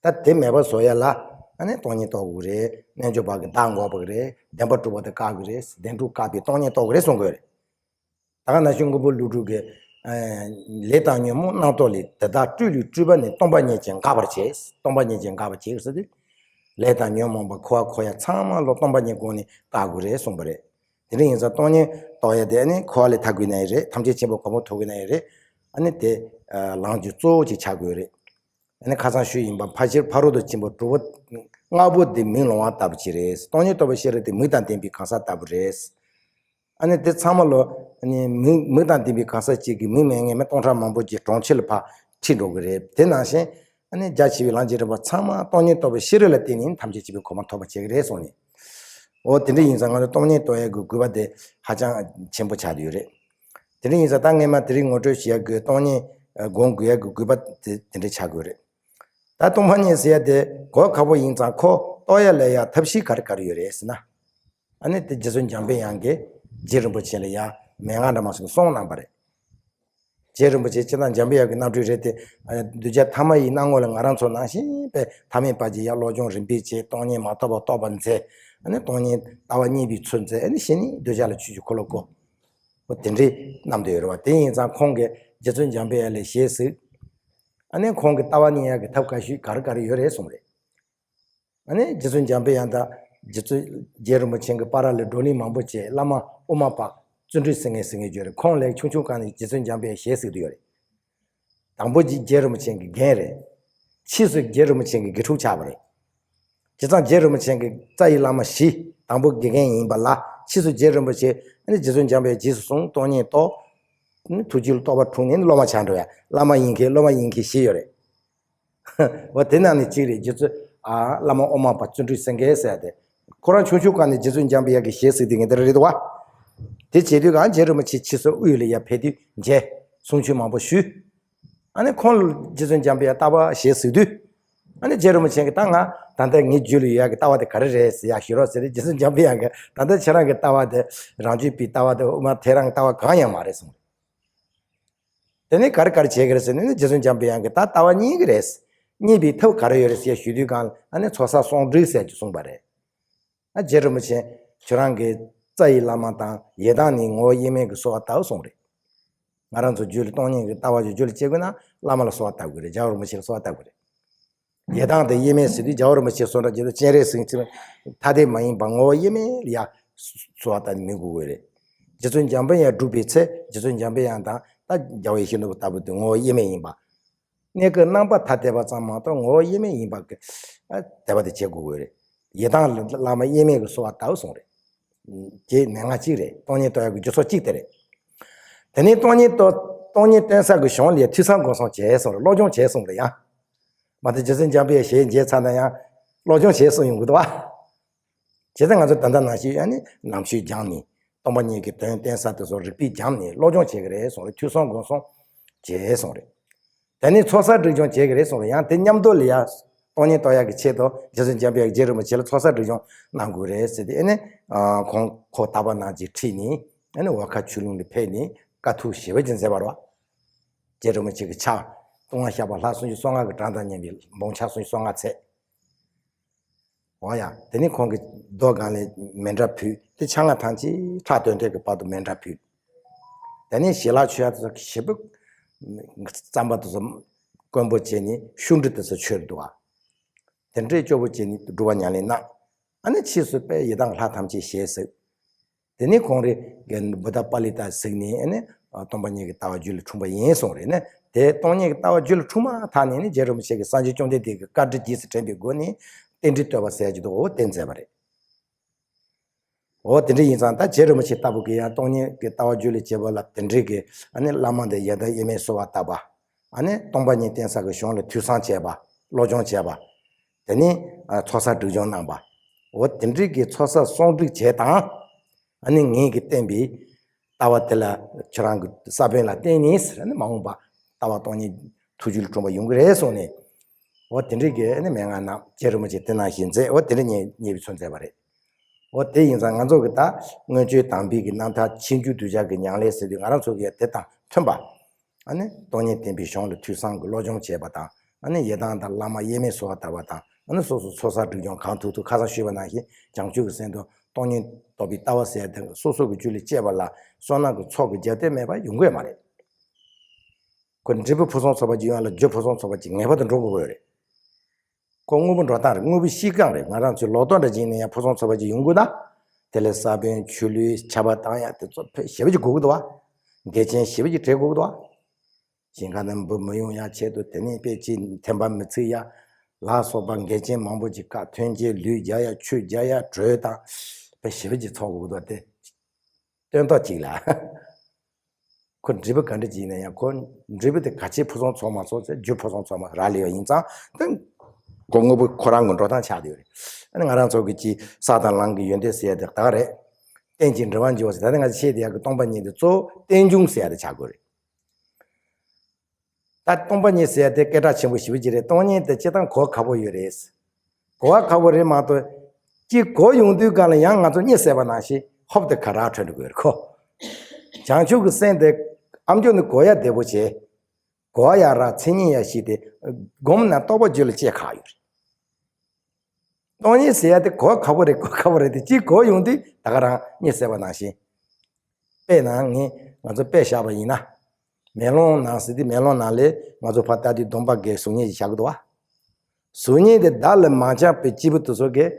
ད་དེ་མེད་པ་བཟོ་ཡག་ལ་ཨ་ནི་སྟོང་ཉིད་རྟོགས་དགོས་རེད། རྣལ་འབྱོར་པ་གིས་བདག་འགོག་པ་རེད། བདེན་པ་གྲུབ་པ་དེ་བཀག་གི་རེད། བདེན་གྲུབ་བཀག་པའི་སྟོང་ཉིད་རྟོགས་དགོས་རེད་གསུང་གི་ཡོད་རེད། ད་ག་ནང་བཞིན་མགོན་པོ་ཀླུ་སྒྲུབ་ཀྱིས། ལས་དང་ཉོན་མོངས་རྣམ་རྟོག་ལས། དེ་དག་སྤྲོས་ལས་སྤྲོས་པ་ནི། སྟོང་པ་ཉིད་ཀྱིས་འགག་པར་བྱེད། སྟོང་པ་ཉིད་ཀྱིས་འགག་པར་བྱེད་ཟེར་དུས། ལས་དང་ཉོན་མོངས་པ་འཁོར་བ་འཁོར་ཡག་ཚང་མ་ལོ་སྟོང་པ་ཉིད་སྒོ་ནས་བཀག་དགོས་རེད་གསུངས་པ་རེད། དེ་འདྲ་ཡིན་ཙང་སྟོང་ཉིད་རྟོགས་ཡག་དེ་ཨ་ནི་འཁོར་བ་ལས་ཐར་དགོས་ན་ཡང་རེད། ཐམས་ཅད་མཁྱེན་པའི་གོ་འཕང་ཐོབ་དགོས་ན་ཡང་རེད། ཨ་ནི་དེ་ལམ་གྱི་གཙོ་བོ་ཅིག་ཆགས་དགོས་རེད། ཨ་ནི་ཁ་སང་ཞུས་ཡིན་པ། ཕ་ཤུལ་ཕ་རོལ་ཏུ་ཕྱིན་པ་དྲུག་པོ་ལྔ་པོ་དེ་མིག་ལོང་བ་ལྟ་བུ་ཅིག་རེད། སྟོང་ཉིད་རྟོགས་པའི་ཤེས་རབ་དེ་མིག་དང་ལྡན་པའི་གང་ཟག་ལྟ་བུ་རེད། ཨ་ནི་དེ་ཚང་མ་ལོ། ཨ་ནི་མིག་མིག་དང་ལྡན་པའི་གང་ཟག་ཅིག་གིས་མིག་མེད་མཁན་མི་སྟོང་ཕྲག་མང་པོ་ཅིག་གྲོང་ཁྱེར་ལ་ཕར་ཁྲིད་འགྲོ་གི་རེད། དེ་ནང་བཞིན་ཨ་ནི་རྒྱ་ཆེ་བའི་ལམ་གྱི་རིམ་པ་ཚང་མ་སྟོང་ཉིད་རྟོགས་པའི་ཤེས་རབ་ལ་བརྟེན་ནས་ཐམས་ཅད་མཁྱེན་པའི་གོ་འཕང་ཐོབ་པ་བྱེད་ཀྱི་རེད་གསུངས་ནས། འོ་དེ་འདྲ་ཡིན་ཙང་ང་ཚོ་སྟོང་ཉིད་རྟོགས་ཡག་གི་དགོས་པ་དེ་ཧ་ཅང་ཆེན་པོ་ཆགས་བསྡད་ཡོད་རེད། དེ་འདྲ་ཡིན་ཙང་ད་སྔས་མ་དེ་རིང་ངོ་སྤྲོད་བྱེད་ཡག་གི་སྟོང་ཉིད་སྒོམ་དགོས་ཡག་གི་དགོས་པ་དེ་དེ་འདྲ་ཆགས་དགོས་རེད། ད་སྟོང་པ་ཉིད་ཟེར་ཡ་དེ་གོ་ཁག་པོ་ཡིན་ཙང་ཁོ་རྟོགས་ཡ་ལ་ཡ་ཐབས་ཤེས་ག་རེ་ག་རེ་ཡོད་རེད་ཟེར་ན། ཨ་ནི་དེ་རྗེ་བཙུན་འཇམ་པའི་དབྱངས་ཀྱིས་རྗེ་རིན་པོ་ཆེ་ལ་ཡ་མན་ངག་འདྲ་མོ་ཞིག་གསུངས་གནང་པ་རེད། རྗེ་རིན་པོ་ཆེ་སྤྱིར་བཏང་འཇམ་པའི་དབྱངས་ཀྱི་རྣམ་སྤྲུལ་རེད་དེ། ཨ་ནི་གདུལ་བྱ་ཐ་མ་ཡི་སྣང་ངོ་ལ་ང་རང་ཚོ་ནང་བཞིན་པའི་ཐ་མལ་པ་ཅིག་ཡ་སློབ་སྦྱོང་རིམ་པས་བྱས། སྟོང་ཉིད་མ་ཐོབ་པ་རྟོགས་པར་མཛད། ཨ་ནི་སྟོང་ཉིད་ལྟ་བ་རྙེད་པའི་ཚུལ་མཛད། ཨ་ནི་གཞི་ནས་གདུལ་བྱ་ལ་ཆོས་ཀྱི་འཁོར་ལོ་བསྐོར། འོ་དེ་འདྲའི་རྣམ་དུ་ཡོད་རེད་བ། དེ་ཡིན་ཙང་ཁོང་གིས་རྗེ་བཙུན་འཇམ་པའི་དབྱངས་ལ་ཞལ་གཟིགས། ཨ་ནི་ཁོང་གི་ལྟ་བ་རྙེད་ཡག་གི་ཐབས་ག་ཞིག་ག་རེ་ག་རེ་ཡོད་རེད་གསུངས་རེད། ཨ་ནི་རྗེ་བཙུན་འཇམ་པའི་དབྱངས་དང་རྗེ་བཙུན་རྗེ་རིན་པོ་ཆེ་གི་བར་ལ་བགྲོ་གླེང་མང་པོ་བྱས། བླ་མ་དབུ་མ་པ་བརྩོན་འགྲུས་ཟེར་མཁན་ཟེར་མཁན་ཡོད་རེད། ཁོང་ལས་ཆུང་ཆུང་སྒང་ནས་རྗེ་བཙུན་འཇམ་པའི་དབྱངས་ཞལ་གཟིགས་བསྡད་ཡོད་རེད། དང་པོ་རྗེ་རྗེ་རིན་པོ་ཆེ་གི་རྒན་རེད། ཕྱིས་སུ་རྗེ་རིན་པོ་ཆེ་གི་དགེ་ཕྲུག་ཆགས་པ་རེད། བྱས་ཙང་རྗེ་རིན་པོ་ཆེ་གི་རྩ་ཡི་བླ་མ་བཞི་དང་པོ་དགེ་རྒན་ཡིན་པ་ལ། ཕྱིས་སུ་རྗེ་རིན་པོ་ཆེ་ནི་རྗེ་བཙུན་འཇམ་དཔལ་རྗེས་སུ་བཟུང་། སྟོང་ཉིད་རྟོགས། ནི་ཐུགས་རྒྱུད་ལ་རྟོགས་པ་འཁྲུངས་ནས་ནི་སློབ་མ་ཆགས་འགྲོ་ཡ། བླ་མ་ཡིན་མཁན་སློབ་མ་ཡིན་མཁན་བཞི་ཡོད་རེད། འོ་དེ་ནང་ནས་གཅིག་རེད། རྗེ་བཙུན་ཨ་བླ་མ་དབུ་མ་པ་བརྩོན་འགྲུས་སེང་གེ་ཟེར་ཡ་དེ། ཁོ་རང་ཆུང་ཆུང་སྒང་ནས་རྗེ་བཙུན་འཇམ་པའི་དབྱངས་ཀྱི་ཞལ་གཟིགས་དེ་ངས་འདིར་རེད་དོ་བ། དེ་བྱེད་དུས་གང་རྗེ་རིན་པོ་ཆེ་ཕྱིས་སུ་དབུས་ལ་ཡར་ཕེབས་དུས་མཇལ། གསུང་ཆོས་མང་པོ་ཞུས། ཨ་ནི་ཁོང་ལ་རྗེ་བཙུན་འཇམ་པའི་དབྱངས་ལྟ་བ་ཞལ་གཟིགས་དུས། ཨ་ནི་རྗེ་རིན་པོ་ཆེ་གིས་ད་ང་ད་ལྟ་ངའི་རྒྱུད་ལ་ཡོད་ཡག་གི་ལྟ་བ་དེ་ག་རེ་རེད་ཟེར་ཡག་ཞུ་རོགས་ཟེར་ཏེ། རྗེ་བཙུན་འཇམ་པའི་དབྱངས་ཀྱིས་ད་ལྟ་ཁྱེད་རང་གི་ལྟ་བ་དེ་རང་རྒྱུད་པའི་ལྟ་བ་དེ་དབུ་མ་ཐལ་རང་གི་ལྟ་བ་གང་ཡང་མ་རེད་གསུངས། དེ་ནས་ག་རེ་ག་རེ་བྱེད་ཀྱི་རེད་ཟེར་ནས་ནི། རྗེ་བཙུན་འཇམ་པའི་དབྱངས་ཀྱིས་ད་ལྟ་བ་རྙེད་ཀྱི་རེད། རྙེད་པའི་ཐབས་ག་རེ་ཡོད་རེད་ཟེར་ཞུ་དུས་གང་ཨ་ནི་ཚོགས་བསགས་ཟུང་འཇུག་ཟེར་གྱི་གསུངས་པ་རེད། ཨ་རྗེ་རིན་པོ་ཆེ་ཁྱོད་རང་གི་རྩ་ཡི་བླ་མ་དང་ཡི་དམ་ནི་ངོ་བོ་དབྱེར་མེད་ཀྱི་གསོལ་བ་བཏབ་གསུངས་རེད། ང་རང་ཚོ་རྒྱུད་ལ་སྟོང་ཉིད་ཀྱི་ལྟ་བ་ཅིག་རྒྱུད་ལ་སྐྱེ་དགོས་ན་བླ་མ་ལ་གསོལ་བ་བཏབ་དགོས་རེད། རྒྱལ་བ་རིན་པོ་ཆེ་ལ་གསོལ་བ་བཏབ་དགོས་རེད། ཡི་དམ་དེ་དབྱེར་མེད་ཟེར་དུས་རྒྱལ་བ་རིན་པོ་ཆེ་གསུངས་འདྲ་ཇི་ལྟར་སྤྱན་རས་གཟིགས་ཚེ་ཐ་དད་མ་ཡིན་པ་ངོ་བོ་དབྱེར་མེད་ལ་ཡ་གསོལ་བ་བཏབ་ནས་མི་དགོས་དགོས་རེད། རྗེ་བཙུན་འཇམ་པའི་དབྱངས་སྒྲུབ་པའི་ཚེ་རྗེ་བཙུན་འཇམ་པའི་དབྱངས་དང་ད་རྒྱལ་བ་ཡིད་བཞིན་ནོར་བུ་ལྟ་བུ་དེ་ངོ་བོ་དབྱེར་མེད་ཡིན་པ། གནས་སྐབས་རྣམ་པར་ཐ་དད་པ་ཙམ་མ་གཏོགས་ངོ་བོ་དབྱེར་མེད་ཡིན་པ་གི་ཨ་དད་པ་དེ་བྱེད་དགོས་དགོས་རེད། ཡི་དམ་ལ་བླ་མ་དབྱེར་མེད་ཀྱི་གསོལ་བ་བཏབ་གསུངས་རེད། དེ་མན་ངག་གཅིག་རེད། སྟོང་ཉིད་རྟོགས་ཡག་གི་རྒྱུ་ཚོགས་གཅིག་དེ་རེད། དེ་ནས་སྟོང་ཉིད་རྟོགས་སྟོང་ཉིད་བསྟན་ས་གི་གཞུང་ལ་ཐོས་བསམ་སྒོམ་གསུམ་བྱས་གསུངས་རེད། སློབ་སྦྱོང་བྱས་གསུངས་རེད་ཡ། མ་གཏོགས་རྗེ་བཙུན་འཇམ་པའི་ཞལ་མཇལ་ཚར་ན་ཡང་སློབ་སྦྱོང་བྱས་གསུངས་ཡོང་གི་འདུག་བ། བྱས་ཙང་ང་ཚོ་ད་ལྟ་ནང་བཞིན་ཡང་ནི་ནམ་ཞོད་སྦྱངས་ནས་སྟོང་པ་ཉིད་ཀྱི་དོན་བསྟན་ས་དེ་ཚོ་རིག་པས་སྦྱངས་ནས་སློབ་སྦྱོང་བྱེད་ཀྱི་རེད་གསུངས་རེད། ཐོས་བསམ་སྒོམ་གསུམ་བྱས་གསུངས་རེད། དེ་ནས་ཚོགས་བསགས་སྒྲིབ་སྦྱོང་བྱེད་ཀྱི་རེད་གསུངས་རེད། ཡང་དེ་མཉམ་དུ་ལ་ཡ་སྟོང་ཉིད་རྟོགས་ཡག་གི་ཆེད་དུ་རྗེ་བཙུན་འཇམ་པའི་དབྱངས་རྗེ་རིན་པོ་ཆེ་ལ་ཚོགས་བསགས་སྒྲིབ་སྦྱོང་གནང་དགོས་རེད་ཟེར་ཏེ། ཨ་ནི་ཁོང་ཁོ་རྟག་པར་ནང་གཅིག་ཁྲིད་ནས་ཨ་ནི་འོལ་ཁ་ཆོས་ལུང་ལ་ཕེབས་ནས་དཀའ་ཐུབ་ཞེ་པོ་ཅིག་མཛད་པ་རེད་བ། རྗེ་རིན་པོ་ཆེ་གི་ཕྱག་ལྟུང་བ་བཤགས་པ་ལྷ་སུམ་ཅུ་སོ་ལྔ་གི་གྲངས་དང་མཉམ་པའི་འབུམ་ཕྱག་སུམ་ཅུ་སོ་ལྔ་ཚད། འོ་ཡ། དེ་ནས་ཁོང་གིས་མདོ་སྒང་ལ་མཎྜལ་ཕུལ་ཏེ་ཕྱག་སྔ་ཐམས་ཅད་ཕྲག་དོན་ཐད་ཀྱི་བར་དུ་མཎྜལ་ཕུལ། དེ་ནས་ཞལ་ལག་མཆོད་ཡག་དེ་ཚོ་ཞེ་པོ་རྩམ་པ་དེ་ཚོ་དཀོན་པོ་བྱས་ནས་ཤུགས་འགྲོས་དེ་ཚོ་མཆོད་འདུག་བ། དེ་འདྲའི་སྐྱོ་པོ་བྱས་ནས་སྒྲུབ་པ་ཉམས་ལེན་གནང་། ཨ་ནི་ཕྱིས་སུ་དཔལ་ཡི་དམ་ལྷ་ཐམས་ཅད་ཞལ་གཟིགས། དེ་ནས་ཁོང་རེ་གི་བུདྡྷ་པཱ་ལི་ཏ་གཟིགས་ནས་ཨ་ནི་སྟོང་པ་ཉིད་ཀྱི་ལྟ་བ་རྒྱུད་ལ་འཁྲུངས་པ་ཡིན་གསུངས་རེད། ནི་དེ་སྟོང་ཉིད་ཀྱི་ལྟ་བ་རྒྱུད་ལ་འཁྲུངས་མ་ཐག་ནས་ནི་རྗེ་རིན་པོ་ཆེ་གིས་སངས་རྒྱས་བཅོམ་ལྡན་འདས་ཀྱི་བཀའ་དྲིན་རྗེས་སུ་དྲན་པའི་སྒོ་ནས་རྟེན་འབྲེལ་བསྟོད་པ་ཟེར་གྱི་འདུག་འོ་དེ་མཛད་པ་རེད། འོ་དེ་འདྲ་ཡིན་ཙང་ད་རྗེ་རིན་པོ་ཆེ་ལྟ་བུ་གིས་ཡང་སྟོང་ཉིད་ཀྱི་ལྟ་བ་རྒྱུད་ལ་བྱེད་པ་ལ་དེ་འདྲའི་གི་ཨ་ནི་བླ་མ་འདི་ཡི་དམ་དབྱེར་མེད་གསོལ་བ་བཏབ་པ། ཨ་ནི་སྟོང་པ་ཉིད་བསྟན་ས་གི་གཞུང་ལ་ཐོས་བསམ་བྱས་པ། སློབ་སྦྱོང་བྱས་པ། དེ་ནས་ཨ་ཚོགས་བསགས་སྒྲིབ་སྦྱོང་གནང་པ། འོ་དེ་འདྲའི་གི་ཚོགས་བསགས་ཟུང་འཇུག་བྱས་དང་། ཨ་ནི་ངེད་ཀྱིས་བསྟན་པའི་ལྟ་བ་དེ་ལ་ཁྱེད་རང་གི་ས་བོན་ལ་བརྟེན་ནས་ཟེར། ཨ་ནི་མ་འོངས་པ་ལྟ་བ་སྟོང་ཉིད་ཐུགས་རྒྱུད་ལ་འཁྲུངས་པ་ཡོང་གི་རེད་གསུངས་ནས། འོ་དེ་འདྲའི་གི་ཨ་ནི་མན་ངག་གནང་། རྗེ་རིན་པོ་ཆེ་དེ་ནང་བཞིན་མཛད། འོ་དེ་འདྲ་རྙེད་རྙེད་པའི་ཚུལ་མཛད་པ་རེད། འོ་དེ་ཡིན་ཙང་ང་ཚོ་གི་ད་སྔོན་བྱོན་དམ་པའི་གི་རྣམ་ཐར་ཕྱིན་བཅུ་གདུལ་བྱ་གི་ཉམས་ལེན་ཟེར་དུས་ང་རང་ཚོ་གི་དེ་དང་མཐུན་པ། ཨ་ནི་སྟོང་ཉིད་བསྟན་པའི་གཞུང་ལ་ཐོས་བསམ་གྱི་སློབ་སྦྱོང་བྱས་པ་དང་། ཨ་ནི་ཡི་དམ་དང་བླ་མ་དབྱེར་མེད་གསོལ་བ་བཏབ་པ་དང་། ཨ་ནི་སོ་སོ་ཚོགས་བསགས་སྒྲིབ་སྦྱོང་གང་ཐུབ་ཐུབ། ཁ་སང་ཞུས་པ་ནང་བཞིན་བྱང་ཆུབ་ཀྱི་སེམས་དང་སྟོང་ཉིད་རྟོགས་པའི་ལྟ་བ་ཟེར་ཡ་དེ་སོ་སོ་གི་རྒྱུད་ལ་སྐྱེས་པ་ལ་བསོད་ནམས་ཀྱི་ཚོགས་ཀྱི་རྒྱབ་རྟེན་མེད་པར་ཡོང་གི་ཡོད་མ་རེད། ཁོ་འབྲས་བུ་ཕུན་སུམ་ཚོགས་པ་ཅིག་ཡོང་ཡ་ལ་རྒྱུ་ཕུན་སུམ་ཚོགས་པ་ཅིག་ངེས་པར་དུ་འགྲོ་དགོས་ཀྱི་ཡོད་རེད། ཁོ་དངོས་པོ་འགྲོ་སྟངས་རེད། དངོས་པོ་གཤིས་ཀ་རེད། ང་རང་ཚོའི་ལོ་ཐོ་འདྲ་ཅིག་ཡིན་ན་ཡང་ཕུན་སུམ་ཚོགས་པ་ཅིག་ཡོང་དགོས་ན། དེ་ལ་ས་བོན་ཆུ་ལུད་ཆར་པ་བཏང་ཡ་དེ་ཚོ་དཔེ་ཞེ་པོ་ཅིག་དགོས་ཀྱི་འདུག་བ། འགལ་རྐྱེན་ཞེ་པོ་ཅིག་འཕྲད་དགོས་ཀྱི་འདུག་བ། ཞིང་ཁ་ནས་འབུ་མི་ཡོང་ཡ་ཆེད་དུ་དེ་ནས་དཔེ་ཅིག་ཐན་པ་མི་ཚུགས་ཡ་ལ་སོགས་པ་འགལ་རྐྱེན་མང་པོ་ཅིག་བཀག་ཐོན་སྐྱེད་ལུད་རྒྱག་ཡ་ཆུ་རྒྱག་ཡ་དྲོད་དང་དཔེ་ཞེ་པོ་ཅིག་ཚོགས་དགོས་ཀྱི་འདུག་བ། དེ་སྟོན་ཐོག་གཅིག་ལ། ཁོ་འབྲས་བུ་ག་འདྲ་ཅིག་ཡིན་ན་ཡང་ཁོ་འབྲས་བུ་དེ་ག་ཅི་ཕུན་སུམ་ཚོགས་མ་ཚོགས་ཚེ་རྒྱུ་ཕུན་སུམ་ཚོགས་མ་རག་ལས་པ་ཡིན་ཙང་། དེ་ཁོ་དངོས་པོ་ཁོ་རང་གི་འགྲོ་སྟངས་ཆགས་བསྡད་ཡོད་རེད། ཨ་ནི་ང་རང་ཚོ་གི་ཅི་ས་དང་ལམ་གྱི་ཡོན་ཏན་ཟེར་ཡ་དེ་ད་ག་རེད། རྟེན་ཅིང་འབྲེལ་བར་འབྱུང་བ་ཟེར། ད་ནི་ང་ཚོ་བཤད་བསྡད་ཡ་གི་སྟོང་པ་ཉིད་དེ་གཙོ་བོ་རྟེན་འབྱུང་ཟེར་ཡ་དེ་ཆགས་དགོས་རེད། ད་སྟོང་པ་ཉིད་ཟེར་ཡ་དེ་སྐད་གྲགས་ཆེན་པོ་ཞེ་པོ་ཅིག་རེད། སྟོང་ཉིད་དེ་སྤྱིར་བཏང་གོ་བ་ཁག་པོ་ཡོད་རེད། གོ་བ་ཁག་པོ་རེད་མ་གཏོགས། ཅིག་གོ་ཡོང་དུས་སྒང་ལ་ཡང་ང་ཚོ་གཉིད་སད་པ་ནང་བཞིན་ཧོབ་ཏེ་ག་ར་འཕྲོད་འགྲོ་གི་ཡོད་རེད་ཁོ། བྱང་ཆུབ་ཀྱི་སེམས་དེ་ཨ་མཆོག་ནི་གོ་ཡ་བདེ་པོ་བྱས། གོ་བ་ཡ་ར་མཚན་ཉིད་ཡ་ཞིག་དེ་སྒོམ་ན་རྟོགས་པ་རྒྱུད་ལ་སྐྱེ་ཁག་ཡོད་རེད། སྟོང་ཉིད་ཟེར་ཡ་དེ་གོ་བ་ཁག་པོ་རེད། གོ་བ་ཁག་པོ་རེད་དེ། ཅིག་གོ་ཡོང་དུས་ད་ག་རང་གཉིད་སད་པ་ནང་བཞིན། དཔེར་ན་ངས་ང་ཚོ་དཔེ་བཞག་པ་ཡིན་ན། མེ་ལོང་ནང་ཟེར་དུས་མེ་ལོང་ནང་ལ་ང་ཚོ་ཕར་ལྟ་དུས་སྡོམ་པ་འགལ་གཟུགས་བརྙན་ཞིག་བཞག་གི་འདུག་བ། གཟུགས་བརྙན་དེ་བརྡ་ལ་མ་འཆང་བའི་སྐྱེས་བུ་དེ་ཚོ་གིས་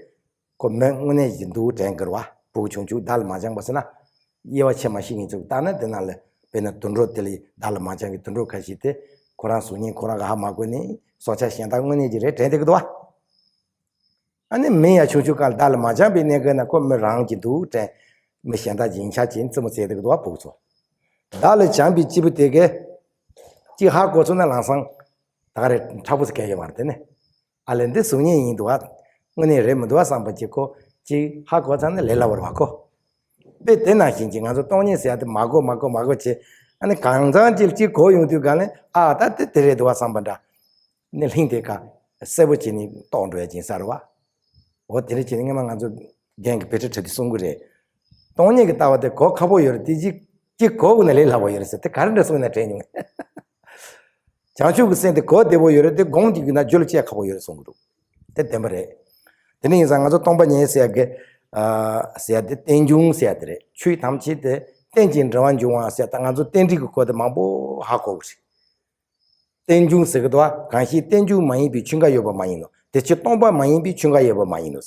ཁོ་མི་དངོས་གནས་ཀྱི་འདུག་དྲན་གི་རེད་བ། ཕྲུ་གུ་ཆུང་ཆུང་བརྡ་ལ་མ་འཆང་བ་ཟེར་ན། དབྱེ་བ་ཕྱེ་མ་ཤེས་མཁན་ཚོ་གིས་བལྟས་ན་དེ་ནང་ལ་དཔེར་ན་དུད་འགྲོ་དེ་ལ་བརྡ་ལ་མ་འཆང་གི་དུད་འགྲོ་ཁ་ཤས་དེ། ཁོ་རང་གཟུགས་བརྙན་ཁོ་རང་གིས་ཧ་མ་གོ་ནས་སྲོག་ཆགས་གཞན་དག་དངོས་གནས་ཀྱི་རེད་དྲན་བསྡད་ཀྱི་འདུག་བ། ཨ་ནི་མི་ཡང་ཆུང་ཆུང་སྒང་ལ་བདག་ལ་མ་བྱམས་པའི་གནས་སྐབས་ན་ཁོ་མི་རང་གི་འདུག་དྲན། མི་གཞན་དག་ཡིན་ཆ་བྱས་ནས་རྩེད་མོ་རྩེ་བསྡད་ཀྱི་འདུག་བ། ཕྲུ་གུ་ཚོ། བདག་ལ་བྱམས་པའི་སྐྱེས་བུ་དེ་གས་ཅིག་ཧ་གོ་སོང་ན་ལམ་སང་ད་ག་རེ་མཁྲེགས་པོ་ཟེར་མཁན་ཡོད་མ་རེད་དེ་ནི། ཨ་ལས་འདི་གཟུགས་བརྙན་ཡིན་འདུག་བ། དངོས་གནས་རེད་མི་འདུག་བ་བསམ་པ་ཅིག་ཁོ་ཅིག་ཧ་གོ་ཚར་ན་ལས་སླ་བོ་རེད་བ་ཁོ། དཔེ་དེ་ནང་བཞིན་གྱི་ང་ཚོ་སྟོང་ཉིད་ཟེར་ཡ་དེ་མ་གོ་མ་གོ་མ་གོ་བྱས། ཨ་ནི་གང་ཚང་ཅིག་ཅིག་གོ་ཡོང་དུས་གང་ལས་ཨ་ད་དེ་དེ་རེད་འདུག་བ་བསམ་པ་འདྲ། ནི་ལྷིང་དེ་ཀ་གསལ་པོ་བྱས་ནས་རྟོགས་འགྲོ་ཡ་ཅིག་ཡིན་ས་རེད་བ། འོ་དེ་འདྲ་བྱས་ནས་སྔོན་མ་ང་ཚོ་རྒན་གྱི་དཔེ་ཁྲིད་ཁྲིད་དུས་གསུང་གི་རེད། སྟོང་ཉིད་ཀྱི་ལྟ་བ་དེ་གོ་ཁག་པོ་ཡོད་རེད་དེ་ཅིག་ཅིག་གོ་དགོས་ན་ལས་སླ་བོ་ཡོད་རེད་ཟེར་དེ་ག་རེ་འདྲ་གསུངས་ན་དྲན་མྱོང་། བྱང་ཆུབ་ཀྱི་སེམས་དེ་གོ་བདེ་པོ་ཡོད་རེད་དེ་སྒོམ་གྱི་ཡོད་ན་རྒྱུད་ལ་སྐྱེ་ཁག་པོ་ཡོད་རེད་གསུང་གི་འདུག་དེ་བདེན་པ་རེད། དེ་ནས་ཡིན་ཙང་ང་ཚོ་སྟོང་པ་ཉིད་ཟེར་ཡ་གི་ཨ་ཟེར་ཡ་དེ་རྟེན་འབྱུང་ཟེར་ཡ་དེ་རེད། ཆོས་ཐམས་ཅད་དེ་རྟེན་ཅིང་འབྲེལ་བར་འབྱུང་བ་ཟེར་ཡ་ད་ང་ཚོ་རྟེན་འབྲེལ་གྱི་སྐོར་དེ་མང་པོ་ཧ་གོ་གི་རེད། རྟེན་འབྱུང་ཟེར་གི་འདུག་བ། གང་ཞིག་རྟེན་འབྱུང་མ་ཡིན་པའི་ཆོས་འགའ་ཡོད་པ་མ་ཡིན་ནོ། དེ་ཕྱིར་སྟོང་པ་མ་ཡིན་པའི་ཆོས་འགའ་ཡོད་པ་མ་ཡིན་ནོ།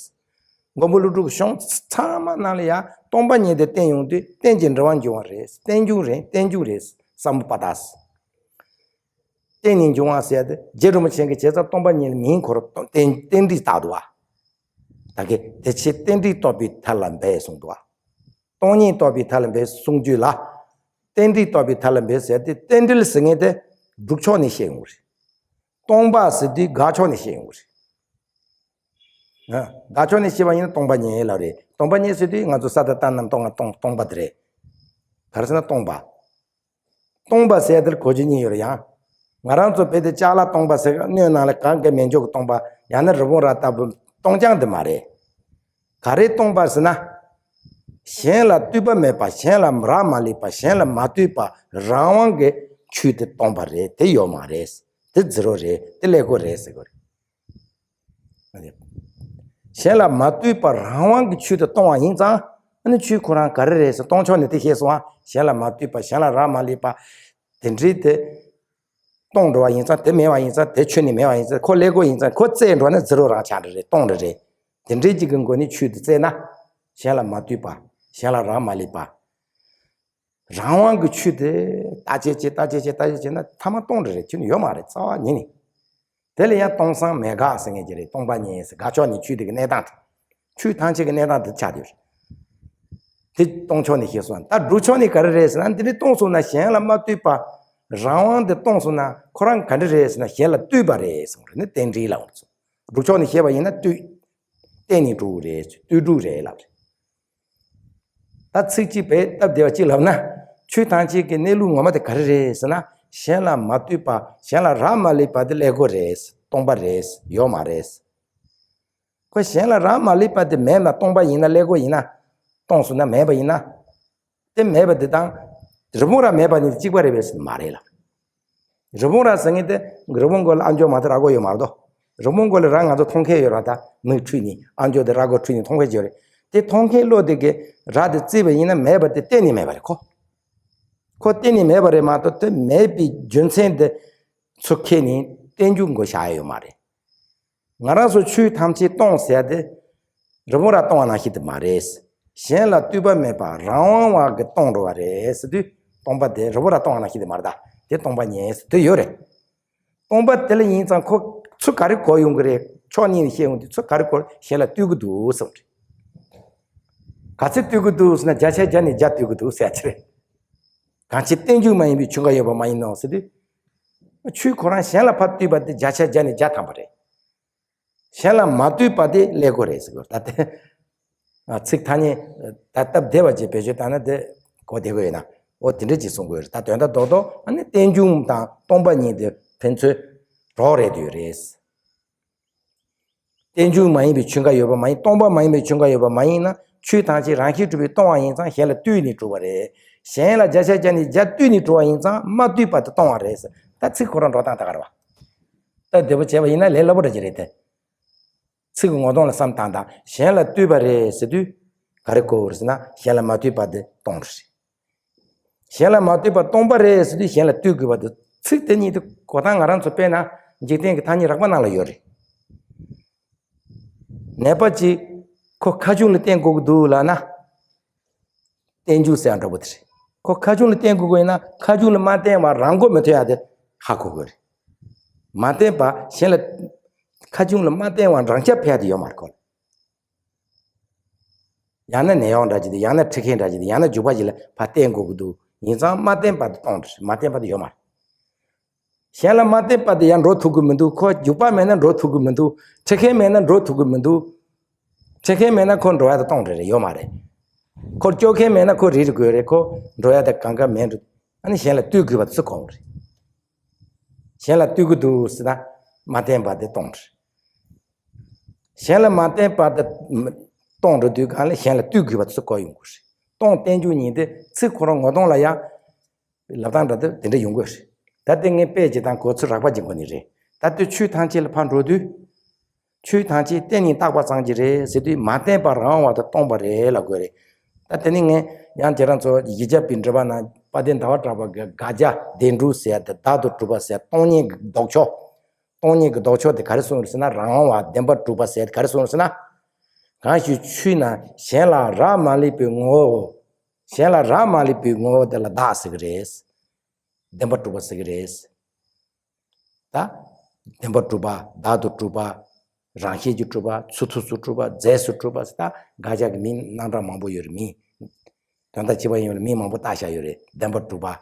མགོན་པོ་ཀླུ་སྒྲུབ་ཀྱི་གཞུང་ཚང་མ་ནང་ལ་ཡང་སྟོང་པ་ཉིད་དེ་བསྟན་ཡོང་དུས་རྟེན་ཅིང་འབྲེལ་བར་འབྱུང་བ་རེད། རྟེན་འབྱུང་རེད། རྟེན་འབྱུང་རེད། ས་མུ་པ་ཏ། རྟེན་ནས་འབྱུང་བ་ཟེར་ཏེ་རྗེ་རིན་པོ་ཆེ་གིས་བྱས་ཙང་སྟོང་པ་ཉིད་ལ་མིང་ཁོ་རང་རྟེན་རྟེན་འབྲེལ་བཏགས་འདུག་བ། ད་གིན་དེ་ཕྱིར་རྟེན་འབྲེལ་རྟོགས་པའི་ཐབས་ལ་འབད་གསུངས་འདུག་བ། སྟོང་ཉིད་རྟོགས་པའི་ཐབས་ལ་འབད་གསུང་རྒྱུད་ལ། རྟེན་འབྲེལ་རྟོགས་པའི་ཐབས་ལ་འབད་ཟེར་ཏེ་རྟེན་འབྲེལ་ཟེར་མཁན་དེ་སྒྲུབ་ཕྱོགས་ནས་བཤད་ཡོང་གི་རེད། སྟོང་པ་ཟེར་དུས་དགག་ཕྱོགས་ནས་བཤད་ཡོང་གི་རེད། ཨ། དགག་ཕྱོགས་ནས་བཤད་པ་ཡིན་ན་སྟོང་པ་ཉིད་ལ་རེད། སྟོང་པ་ཉིད་ཟེར་དུས་ང་ཚོ་ས་དང་རྟ་རྣམས་སྟོང་ང་སྟོང་སྟོང་པ་དེ་རེད། ག་རེ་ཟེར་ན་སྟོང་པ། སྟོང་པ་ཟེར་དེར་གོ་རྒྱུ་གཉིས་ཡོད་རེད་ཡང་། ང་རང་ཚོ་བོད་དུ་ཅ་ལག་སྟོང་པ་ཟེར་སྣོད་ནང་ལ་གང་ག་མེད་འཇོག་གི་སྟོང་པ། ཡང་ན་རི་བོང་རྭ་ལྟ་བུ་སྟོང་རྐྱང་དེ་མ་རེད། ག་རེ་སྟོང་པ་ཟེར་ན། གཞན་ལ་ལྟོས་པ་མེད་པ། གཞན་ལ་རག་མ་ལུས་པ། གཞན་ལ་མ་ལྟོས་པ། རང་དབང་གི་ཆོས་དེ་སྟོང་པ་རེད། དེ་ཡོད་མ་རེད། དེ་ཛི་རོ་རེད། དེ་ཀླད་ཀོར་རེད་ཟེར་དགོས་རེད། གཞན་ལ་མ་ལྟོས་པར་རང་དབང་གི་ཆོས་དེ་སྟོང་བ་ཡིན་ཙང་། ཨ་ནི་ཆོས་ཁོ་རང་ག་རེ་རེད་ཟེར་སྟོང་ཕྱོགས་ནས་དེ་བཤད་སོང་ང་། གཞན་ལ་མ་ལྟོས་པ། གཞན་ལ་རག་མ་ལུས་པ། དེ་འདྲའི་དེ་སྟོང་འགྲོ་བ་ཡིན་ཙང་། དེ་མེད་པ་ཡིན་ཙང་། དེ་ཆོས་ནི་མེད་པ་ཡིན་ཙང་། ཁོ་ཀླད་ཀོར་ཡིན་ཙང་། ཁོ་རྩེ་འགྲོ་ན་ཛི་རོ་རང་ཆགས་འདྲ་རེད། སྟོང་འདྲ་རེད། དེ་འདྲའི་ཅིག་གི་སྒོ་ནས་ཆོས་དེ་བཙལ་ན། གཞན་ལ་མ་ལྟོས་པ། གཞན་ལ་རག་མ་ལུས་པ། རང་དབང་གི་ཆོས་དེ་བརྟག་དཔྱད་བྱེད། བརྟག་དཔྱད་བྱེད། བརྟག་དཔྱད་བྱེད་ན་ཐ་མ་སྟོང་འདྲ་རེད། ཁྱོན་ནས་ཡོད་མ་རེད། རྩ་བ་ཉིད་ནས། དེ་ལ་ཡང་སྟོང་སང་མེད་དགག་ཟེར་མཁན་ཅིག་རེད། སྟོང་པ་ཉིད་ཟེར། དགག་ཕྱོགས་ནས་ཆོས་དེ་གི་གནས་སྟངས་དེ། ཆོས་ཐམས་ཅད་ཀྱི་གནས་སྟངས་དེ་ཆགས་ཡོད་རེད། དེ་སྟོང་ཕྱོགས་ནས་བཤད་སོང་། ད་སྒྲུབ་ཕྱོགས་ནས་ག་རེ་རེད་ཟེར་ན། འདི་ནི་སྟོང་སོང་ན་གཞན་ལ་མ་ལྟོས་པ། རང་དབང་དེ་སྟོང་སོང་ན་ཁོ་རང་ག་འདྲ་རེད་ཟེར་ན། གཞན་ལ་ལྟོས་པ་རེད་གསུངས་རེད། ནི་རྟེན་འབྲེལ་ལ་འོང་སོང་། སྒྲུབ་ཕྱོགས་ནས་བཤད་པ་ཡིན་ན་ལྟོས། བརྟེན་ནས་འགྲོ་བ་རེད། ལྟོས་གྲུབ་རེད་ལབ་རེད། ད་ཚིག་གཅིག་བས་སྟབས་བདེ་བ་གཅིག་ལབ་ན། ཆོས་ཐམས་ཅད་ཀྱི་གནས་ལུགས་ངོ་མ་དེ་ག་རེ་རེད་ཟེར་ན། གཞན་ལ་མ་ལྟོས་པ། གཞན་ལ་རག་མ་ལུས་པ་དེ་ཀླད་ཀོར་རེད། སྟོང་པ་རེད། ཡོད་མ་རེད། ཁོ་གཞན་ལ་རག་མ་ལུས་པ་དེ་མེད་ན། སྟོང་པ་ཡིན་ན། ཀླད་ཀོར་ཡིན་ན། སྟོང་སོང་ན་མེད་པ་ཡིན་ན། དེ་མེད་པ་དེ་དང་། རི་བོང་རྭ་མེད་པ་གཉིས་གཅིག་པ་རེད་པས་ཟེར་ན་མ་རེད་ལ། རི་བོང་རྭ་ཟེར་མཁན་དེ་རི་བོང་མགོ་ལ་ཨ་མཆོག་མ་གཏོགས་རྭ་མགོ་ཡོད་མ་རེད་དོ། རི་བོང་མགོ་ལ་རྭ་ང་ཚོ་མཐོང་མཁན་ཡོད་ར། ད་མིག་འཁྲུལ་ནས་ཨ་མཆོག་དེ་རྭ་མགོ་འཁྲུལ་ནས་མཐོང་མཁན་ཡོད་རེད། དེ་མཐོང་མཁན་བློ་དེ་གིས་རྭ་དེ་བརྩིས་པ་ཡིན་ན་མེད་པ་དེ་གཏན་ནས་མེད་པ་རེད་ཁོ། ཁོ་གཏན་ནས་མེད་པ་རེད་མ་གཏོགས་དེ་མེད་པའི་རྒྱུ་མཚན་དེ་ཚུར་ཁྱེར་ནས་རྟེན་འབྱུང་མགོ་བཞག་ཡ་ཡོད་མ་རེད། ང་རང་ཚོ་ཆོས་ཐམས་ཅད་སྟོང་ཟེར་ཡ་དེ་རི་བོང་རྭ་སྟོང་བ་ནང་བཞིན་དེ་མ་རེད། གཞན་ལ་ལྟོས་པ་མེད་པ་རང་དབང་བ་གིས་སྟོང་འགྲོ་བ་རེད་ཟེར་དུས། སྟོང་པ་དེ་རི་བོང་རྭ་སྟོང་བ་ནང་བཞིན་དེ་མ་རེད། ད་དེ་སྟོང་པ་ཉིད་ཟེར་དེ་ཡོད་རེད། སྟོང་པ་དེ་ལ་ཡིན་ཙང་ཁོ་ཚུར་ག་རེ་གོ་ཡོང་གི་རེད། ཕྱོགས་གཉིས་ནས་བཤད་ཡོང་དུས་ཚུར་ག་རེ་གོ། གཞན་ལ་ལྟོས་ཀྱི་འདུག་གསུངས་རེད། ག་ཚོད་ལྟོས་ཀྱི་འདུག་ཟེར་ན་བརྒྱ་ཆ་བརྒྱ་ནས་བརྒྱ་ལྟོས་ཀྱི་འདུག་ཟེར་ཡ་ཅིག་རེད། གང་ཕྱིར་རྟེན་འབྱུང་མ་ཡིན་པའི་ཆོས་འགའ་ཡོད་པ་མ་ཡིན་ནོ་ཟེར་དུས། ཆོས་ཁོ་རང་གཞན་ལ་ཕར་ལྟོས་པ་དེ་བརྒྱ་ཆ་བརྒྱ་ནས་བརྒྱ་ཐམ་པ་རེད། གཞན་ལ་མ་ལྟོས་པ་དེ་ཀླད་ཀོར་རེད་ཟེར་དགོས། ད་དེ་ཚིག་ཐ་སྙད་ད་སྟབས་བདེ་བ་ཅིག་བེད་སྤྱོད་བཏང་ན་དེ་གོ་བདེ་པོ་ཡོད་ན། འོ་དེ་འདྲ་ཅིག་གསུང་དགོས་རེད། ད་དོན་དག་རྡོག་རྡོག་ཨ་ནི་རྟེན་འབྱུང་དང་སྟོང་པ་ཉིད་དེ་ཕན་ཚུན་རོགས་རེད་དུ་ཡོད་རེད། རྟེན་འབྱུང་མ་ཡིན་པའི་ཆོས་འགའ་ཡོད་པ་མ་ཡིན། སྟོང་པ་མ་ཡིན་པའི་ཆོས་འགའ་ཡོད་པ་མ་ཡིན་ན། ཆོས་ཐམས་ཅད་རང་བཞིན་གྲུབ་པས་སྟོང་བ་ཡིན་ཙང་གཞན་ལ་ལྟོས་ནས་གྲུབ་པ་རེད། གཞན་ལ་བརྒྱ་ཆ་བརྒྱ་ནས་བརྒྱ་ལྟོས་ནས་གྲུབ་པ་ཡིན་ཙང་མ་ལྟོས་པ་དེ་སྟོང་བ་རེད་ཟེར། ད་ཚིག་ཁོ་རང་འགྲོ་སྟངས་ད་ག་རེད་བ། སྟབས་བདེ་པོ་བྱས་པ་ཡིན་ན་ལས་སླ་པོ་འདྲ་ཅིག་རེད་དེ། ཚིག་གི་ངོ་གདོང་ལ་བསམ་བཏང་དང་། གཞན་ལ་ལྟོས་པ་རེད་ཟེར་དུས་ག་རེ་གོ་དགོས་རེད་ཟེར་ན། གཞན་ལ་མ་ལྟོས་པ་དེ་སྟོང་རེད། གཞན་ལ་མ་ལྟོས་པ་སྟོང་པ་རེད་ཟེར་དུས་གཞན་ལ་ལྟོས་དགོས་པ་དེ། ཚིག་དེ་གཉིས་དེ་གོ་སྟངས་ང་རང་ཚོ་དཔེར་ན་འཇིག་རྟེན་གྱི་ཐ་སྙད་རགས་པ་ནང་ལ་ཡོད་རེད། ནད་པ་གཅིག་ཁོ་ཁ་ཆུང་ལ་བསྟེན་དགོས་ཀྱི་འདུག་ལབ་ན། རྟེན་འབྱུང་ཟེར་ཡ་འདྲ་པོ་དེ་རེད། ཁོ་ཁ་ཆུང་ལ་བསྟེན་དགོས་ཀྱི་ཡིན་ན་ཁ་ཆུང་ལ་མ་བསྟེན་པར་རང་མགོ་མི་ཐོན་ཡ་དེ་ཧ་གོ་དགོས་རེད། མ་བརྟེན་པ་གཞན་ལ་ཁ་ཆུང་ལ་མ་བརྟེན་པ་རང་རྐྱ་འཕེར་ཡ་དེ་ཡོད་མ་རེད་ཁོ་ལ། ཡང་ན་ནད་གཡོག་འདྲ་ཅིག་དང་ཡང་ན་ཁྲིད་མཁན་འདྲ་ཅིག་དང་ཡང་ན་རྒྱུག་པ་ཅིག་ལ་ཕར་བརྟེན་དགོས་ཀྱི་འདུག་ཡིན་ཙང་མ་བརྟེན་པ་དེ་སྟོང་རེད། མ་བརྟེན་པ་དེ་ཡོད་མ་རེད། གཞན་ལ་མ་བརྟེན་པ་དེ་ཡང་འགྲོ་ཐུབ་ཀྱི་མི་འདུག་ཁོ་རྒྱུག་པ་མེད་ན་འགྲོ་ཐུབ་ཀྱི་མི་འདུག་ཁྲིད་མཁན་མེད་ན་འགྲོ་ཐུབ་ཀྱི་མི་འདུག་ཁྲིད་མཁན་མེད་ན་ཁོ་འགྲོ་ཡ་དེ་སྟོང་རེད་རེད། ཡོད་མ་རེད། ཁོ་སྐྱོབ་མཁན་མེད་ན་ཁོ་རིལ་དགོས་རེད། ཁོ་འགྲོ་ཡ་དེ་གང་ག་མེད་འགྲོ། ཨ་ནི་གཞན་ལ་ལྟོས་དགོས་པ་དེ་སུ་གོ་རེད། གཞན་ལ་ལྟོས་ཀྱི་འདུག་ཟེར་ན་མ་བརྟེན་པ་དེ་སྟོང་རེད། གཞན་ལ་མ་བརྟེན་པ་དེ་སྟོང་འགྲོ་དུས་གང་ལ་གཞན་ལ་ལྟོས་དགོས་པ་དེ་སུ་གོ་ཡོང་དགོས་རེད། སྟོང་བརྟན་འཇུག་གཉིས་དེ་ཚིག་ཁོ་རང་ངོ་གདོང་ལ་ཡང་ལབ་སྟངས་འདྲ་དེ་དེ་འདྲ་ཡོང་དགོས་རེད། ད་དེ་ངས་དཔེ་ཅིག་དང་གོ་ཚུལ་རགས་པ་ཅིག་གོ་ནི་རེད། ད་དེ་ཆོས་ཐམས་ཅད་ལ་ཕར་འགྲོ་དུས། ཆོས་ཐམས་ཅད་རྟེན་ཉིད་རྟག་པ་ཙམ་གྱིས་རེད་ཟེར་དུས་མ་བརྟེན་པ་རང་དབང་བ་དེ་སྟོང་པ་རེད་ལབ་དགོས་རེད། ད་དེ་ནི་ངས་ཡང་ཁྱེད་རང་ཚོ་ཡིག་སྐྱབས་པའི་འགྲེལ་པ་ནང་དཔལ་ལྡན་ཟླ་བ་གྲགས་པ་གི་དགག་བྱ་བདེན་གྲུབ་ཟེར་ཡ་དེ་བདག་ཏུ་གྲུབ་པ་ཟེར་སྟོང་ཉིད་ཀྱི་ལྡོག་ཕྱོགས། སྟོང་ཉིད་ཀྱི་ལྡོག་ཕྱོགས་དེ་ག་རེ་གསུངས་རེད་ཟེར་ན་རང་དབང་བ་བདེན་པར་གྲུབ་པ་ཟེར་ཡ་དེ་ག་རེ་གསུངས་རེད་ཟེར་ན། གང་ཞིག་ཆོས་རྣམས་གཞན་ལ་རག་མ་ལུས་པའི་ངོ་བོ། གཞན་ལ་རག་མ་ལུས་པའི་ངོ་བོ་དེ་ལ་བདག་ཟེར་གི་རེད། བདེན་པར་གྲུབ་པ་ཟེར་གི་རེད། ད། བདེན་པར་གྲུབ་པ། བདག་ཏུ་གྲུབ་པ། རང་བཞིན་གྱིས་གྲུབ་པ། ཚུགས་ཐུབ་སུ་གྲུབ་པ། རྫས་སུ་གྲུབ་པ་ཟེར་ད་དགག་བྱ་གི་མིང་རྣམ་གྲངས་མང་པོ་ཡོད་རེད་མིང་། དོན་དག་གཅིག་པ་ཡིན་ལ་མིང་མང་པོ་བཏགས་བཞག་ཡོད་རེད་བདེན་པར་གྲུབ་པ།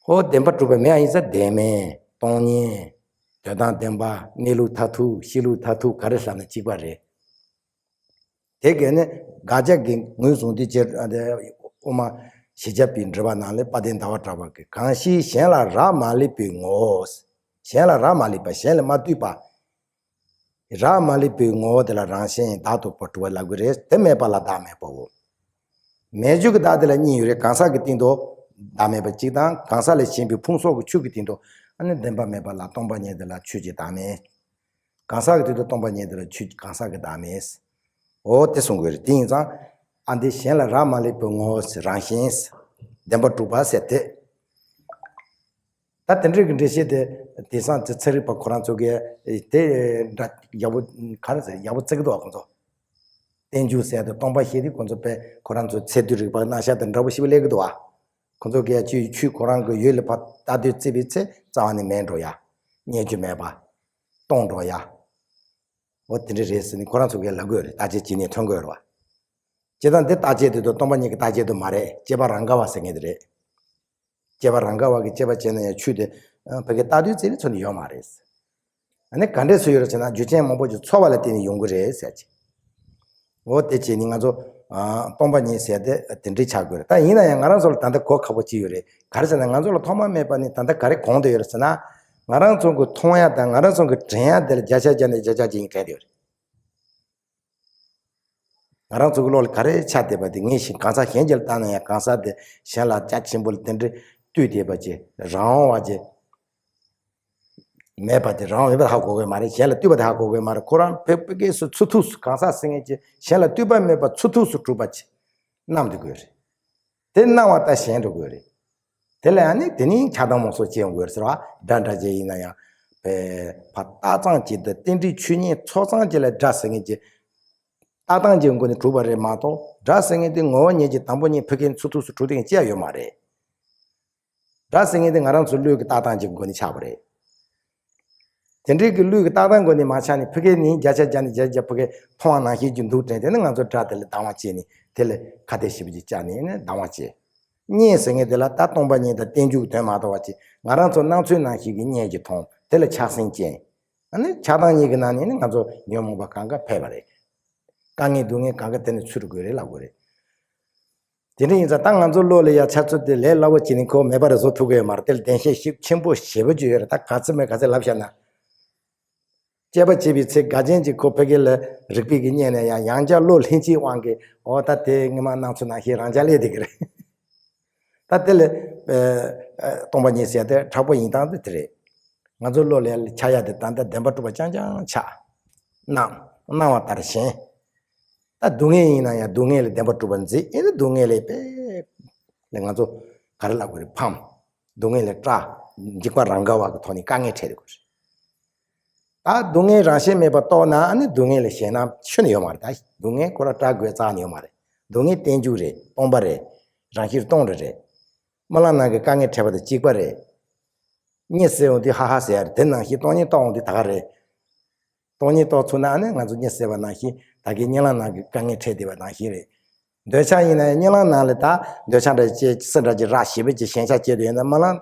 ཧོ་བདེན་པར་གྲུབ་པ་མེད་ཡ་ཡིན་ཙང་བདེན་མེད་སྟོང་ཉིད། དོན་དམ་བདེན་པ་གནས་ལུགས་མཐར་ཐུག་གཤིས་ལུགས་མཐར་ཐུག་ག་རེ་ལབ་ན་གཅིག་པ་རེད། དེ་གས་ནི་དགག་བྱ་གི་ངོས་བཟུང་དུས་ཅེ་དབུ་མ་ཞི་བྱ་བའི་འགྲེལ་པ་ནང་ལས་དཔལ་ལྡན་ཟླ་བ་གྲགས་པ་གིས་གང་ཞིག་གཞན་ལ་རག་མ་ལུས་པའི་ངོ་བོ། གཞན་ལ་རག་མ་ལུས་པ་གཞན་ལ་མ་ལྟོས་པ། རག་མ་ལུས་པའི་ངོ་བོ་དེ་ལ་རང་བཞིན་བདག་ཏུ་གྲུབ་པ་ལབ་དགོས་རེད། དེ་མེད་པ་ལ་བདག་མེད་པའོ། མེད་རྒྱུ་གི་བདག་དེ་ལ་གཉིས་ཡོད་རེད། གང་ཟག་གི་སྟེང་དུ་བདག་མེད་པ་གཅིག་དང་གང་ཟག་ལས་གཞན་པའི་ཕུང་སོགས་ཀྱི་ཆོས་ཀྱི་སྟེང་དུ་ཨ་ནི་བདེན་པ་མེད་པ་ལ་སྟོང་པ་ཉིད་དེ་ལ་ཆོས་ཀྱི་བདག་མེད། གང་ཟག་གི་དུས་དུ་སྟོང་པ་ཉིད་དེ་ལ་ཆོས་གང་ཟག་གི་བདག་མེད། འོ་དེ་གསུང་དགོས་རེད། དེ་ཡིན་ཙང་ཨ་འདི་གཞན་ལ་རག་མ་ལུས་པའི་ངོ་བོ་རང་བཞིན་བདེན་པར་གྲུབ་པ་ཟེར་དེ། ད་དེ་འདྲའི་གི་འགྲེལ་བཤད་དེ་དེང་སང་དེ་ཚན་རིག་པ་ཁོ་རང་ཚོ་གིས་དེ་འདྲ་ཡག་པོ་ག་རེ་ཟེར་ཡག་པོ་བརྩི་གི་འདུག་བ། ཁོ་ཚོ་བསྟན་འགྱུར་ཟེར་དེ་སྟོང་པ་བཤད་དུས་ཁོ་ཚོ་དཔེ་ཁོ་རང་ཚོ་ཚད་རྡུལ་རིག་པ་རྣམ་གཞག་དང་འདྲ་པོ་ཞིག་སླེབས་གི་འདུག་བ། ཁོ་ཚོ་གིས་ཆོས་ཆོས་ཁོ་རང་གི་ཡུལ་ལ་ཕར་ལྟ་དུས་བརྩི་བའི་ཚེ་རྩ་བ་ནས་མེད་འགྲོ་ཡ། རྙེད་རྒྱུ་མེད་པ། སྟོང་འགྲོ་ཡ། འོ་དེ་འདྲ་རེད་ཟེར་ནས་ཁོ་རང་ཚོ་གིས་ལབ་དགོས་རེད། བརྟག་དཔྱད་བྱས་ནས་ཐོན་དགོས་རེད་བ། སྤྱིར་བཏང་འདི་བརྟག་དཔྱད་དེ་ཚོ་སྟོང་པ་ཉིད་ཀྱི་བརྟག་དཔྱད་དུ་མ་རེད། དཔྱད་པ་རང་ག་བ་ཟེར་མཁན་དེ་རེད། དཔྱད་པ་རང་ག་བ་གིས་དཔྱད་པ་བྱས་ན་ཡང་ཆོས་དེ་ཨ་ཕ་གི་ལྟ་དུས་བརྩི་བའི་ཚུལ་ནི་ཡོད་མ་རེད། ཨ་ནི་ག་འདྲས་སུ་ཡོད་རེད་ཟེར་ན་རྒྱུ་རྐྱེན་མང་པོ་ཞིག་ཚོར་བ་ལ་བརྟེན་ནས་ཡོང་གི་རེད་ཟེར་གྱི། འོ་དེ་བྱས་ནས་ང་ཚོ་ཨ་སྟོང་པ་ཉིད་ཟེར་དེ་དེ་འདྲའི་ཆགས་དགོས་རེད། ད་ཡིན་ན་ཡང་ང་རང་ཚོ་ལ་ད་ལྟ་གོ་ཁག་པོ་ཅིག་ཡོད་རེད། ག་རེ་ཟེར་ན་ང་ཚོ་ལ་ཐོག་མ་མེད་པ་ནས་ད་ལྟ་ག་རེ་གོང་དུ་ཡོད་རེད་ཟེར་ན། ང་རང་ཚོ་གི་མཐོང་ཡ་དང་ང་རང་ཚོ་གི་དྲན་ཡ་དེ་ལ་བརྒྱ་ཆ་བརྒྱ་ནས་བརྒྱ་ཆ་བརྒྱ་ཡིན་ག་རེ་ཡོད་རེད། ང་རང་ཚོ་གི་བློ་ལ་ག་རེ་ཆགས་བསྡད་པ་དེ་ངས་ཤིང་གང་ཟག་གཞན་གྱིས་བལྟས་ན་ཡང་གང་ཟག་དེ་གཞན་ལ་རྒྱ་ཆེན་པོ་ལ་དེ་འདྲའི་ལྟོས་བསྡད་པ་ཅིག་རང་དབང་བ་ཅིག་མེད་པ་དེ་རང་དབང་མེད་པ་ཧ་གོ་གི་མ་རེད། གཞན་ལ་ལྟོས་པ་དེ་ཧ་གོ་གི་མ་རེད། ཁོ་རང་ཕ་ཕ་གིས་སུ་ཚུགས་ཐུབ་སུ་གང་ཟག་ཟེར་མཁན་ཅིག་གཞན་ལ་ལྟོས་པ་མེད་པ་ཚུགས་ཐུབ་སུ་གྲུབ་པ་ཅིག་རྣམས་དེ་དགོས་རེད། དེ་སྣང་བ་ལྟ་ཞེན་འགྲོ་དགོས་རེད། དེ་ལ་ཡང་ནི་དེ་ནི་ཆགས་སྡང་རྨོངས་གསུམ་སྐྱེ་ཡོང་གི་ཡོད་རེད་ཟེར་བ། དགྲ་འདྲ་ཅན་ཡིན་ན་ཡང་བས་ཕར་ལྟ་སྟངས་ཅིག་དང་རྟེན་འབྲེལ་ཆོས་ཉིད་ཚོར་སྟངས་ཅིག་ལ་དགྲ་ཟེར་མཁན་ཅིག་ལྟ་སྟངས་ཀྱི་སྒོ་ནས་གྲུབ་པ་རེད་མ་གཏོགས་དགྲ་ཟེར་མཁན་དེ་ངོ་བོ་ཉིད་ཀྱིས་དང་པོ་ཉིད་ཕ་གིར་ཚུགས་ཐུབ་སུ་གྲུབ་དེ་ཅི་ཡང་ཡོད་མ་རེད། དགྲ་ཟེར་མཁན་དེ་ང་རང་ཚོ་བློའི་གི་ལྟ་སྟངས་ཀྱི་སྒོ་ནས་ཆགས་པ་རེད། དེ་འདྲའི་གི་ལུས་ཀྱི་ལྟ་སྟངས་སྒོ་ནས་མ་ཆགས་ནས་ཕ་གི་ནི་བརྒྱ་ཆ་བརྒྱ་ནས་བརྒྱ་ཆ་བརྒྱ་ཕ་གི་མཐོང་བ་ནང་བཞིན་གྱི་འདུག་དྲན་དེ་ནི་ང་ཚོ་དགྲ་དེ་ལ་སྡང་བ་སྐྱེས་ནས་དེ་ལ་ཁ་གཏད་ཞེ་པོ་ཅིག་བཅག་ནས་ནི་སྡང་བ་སྐྱེས། རྙེད་ཟེར་མཁན་དེ་ལ་ད་སྟོང་པ་ཉིད་དང་རྟེན་འབྱུང་གི་དོན་མ་གཏོགས་པ་ཅིག་ང་རང་ཚོ་སྣང་ཚུལ་ནང་བཞིན་གྱི་རྙེད་ཀྱི་མཐོང་དེ་ལ་ཆགས་སེམས་སྐྱེས། ཨ་ནི་ཆགས་སྡང་གཉིས་ཀྱི་ནང་ནས་ནི་ང་ཚོ་ཉོན་མོངས་པ་གང་ག་འཕེལ་བ་རེད། དཀའ་ངལ་སྡུག་བསྔལ་གང་ག་དེ་ནས་ཚུར་དགོས་རེད་ལབ་དགོས་རེད། དེ་འདྲ་ཡིན་ཙང་ད་ང་ཚོ་བློ་ལ་ཡ་འཆར་ཚུལ་དེ་ལས་སླ་བོ་བྱས་ནས་ཁོ་མེད་པ་རེད་བཟོ་ཐུབ་ཀྱི་ཡོད་མ་རེད། དེ་ལ་བདེན་ཤན་ཞིབ་ཆེན་པོ་ཞེ་པོ་ཅིག་ཡོད་རེད། ད་ག་ཚོད་མེད་ག་ཚོད་ལབ་བཞག་ན། དཔྱད་པ་བྱེད་པའི་ཚེ་འགལ་རྐྱེན་གྱིས་ཁོ་ཕ་གི་ལ་རིག་པའི་གི་གཉེན་ནས་ཡང་ཡང་བསྐྱར་བློ་ལྷིང་ཆེའི་དབང་གིས་འོ་ད་དེ་སྔོན་མ་སྣང་ཚུལ་ནང་བཞིན་རང་འཇགས་སླེབས་བསྡད་ཀྱི་རེད། ད་དེ་ལ་ཨ་ཨ་སྟོང་པ་ཉིད་ཟེར་དེ་དྲག་པོ་ཡིན་སྟངས་དེ་དེ་རེད། ང་ཚོ་བློ་ལ་ཆགས་ཡ་དེ་ད་ལྟ་བདེན་པར་གྲུབ་པ་རྐྱང་རྐྱང་ཆགས། སྣང་སྣང་བ་ལྟར་ཞེན། ད་སྡུག་བསྔལ་ཡིན་ན་ཡང་སྡུག་བསྔལ་ལ་བདེན་པར་གྲུབ་པ་འཛིན། ཨེ་ནི་སྡུག་བསྔལ་ལས་པས་ལས་ང་ཚོ་ག་རེ་ལབ་དགོས་རེད་ཕམ། སྡུག་བསྔལ་ལས་སྐྲག་འཇིགས་པ་རང་ག་བ་གི་ཐོག་ནས་དཀའ་ངལ་འཕྲད་དགོས་རེད། ད་སྡུག་བསྔལ་རང་བཞིན་མེད་པར་རྟོགས་ན་ཨ་ནི་སྡུག་བསྔལ་ལ་ཞེད་སྣང་ཁྱོན་ནས་ཡོད་མ་རེད། ད་སྡུག་བསྔལ་ཁོ་རང་སྐྲག་དགོས་རྩ་ནས་ཡོད་མ་རེད། སྡུག་བསྔལ་རྟེན་འབྱུང་རེད། སྟོང་པ་རེད། རང་བཞིན་སྟོང་རེ་རེད། རྨི་ལམ་ནང་གི་དཀའ་ངལ་འཕྲད་པ་དང་གཅིག་པ་རེད། གཉིད་སད་འོང་དུས་ཧ་ཧ་ཟེར་ཡ་རེད། དེ་ནང་བཞིན་སྟོང་ཉིད་རྟོགས་འོང་དུས་ད་ག་རེད། སྟོང་ཉིད་རྟོགས་ཚུགས་ན་ཨ་ནི་ང་ཚོ་གཉིད་སད་པ་ནང་བཞིན་ད་གིན་གཉིད་ལམ་ནང་གི་དཀའ་ངལ་འཕྲད་བསྡད་པ་ནང་བཞིན་རེད། འདོད་ཆགས་ཡིན་ན་ཡང་གཉིད་ལམ་ནང་ལ་ད་འདོད་ཆགས་འདྲ་ཅིག་སྐྱེ་སེམས་འདྲ་ཅིག་རག་ཞེ་པོ་ཅིག་ཞེན་ཆགས་སྐྱེ་འདོད་ཡོད་ན་རྨི་ལམ་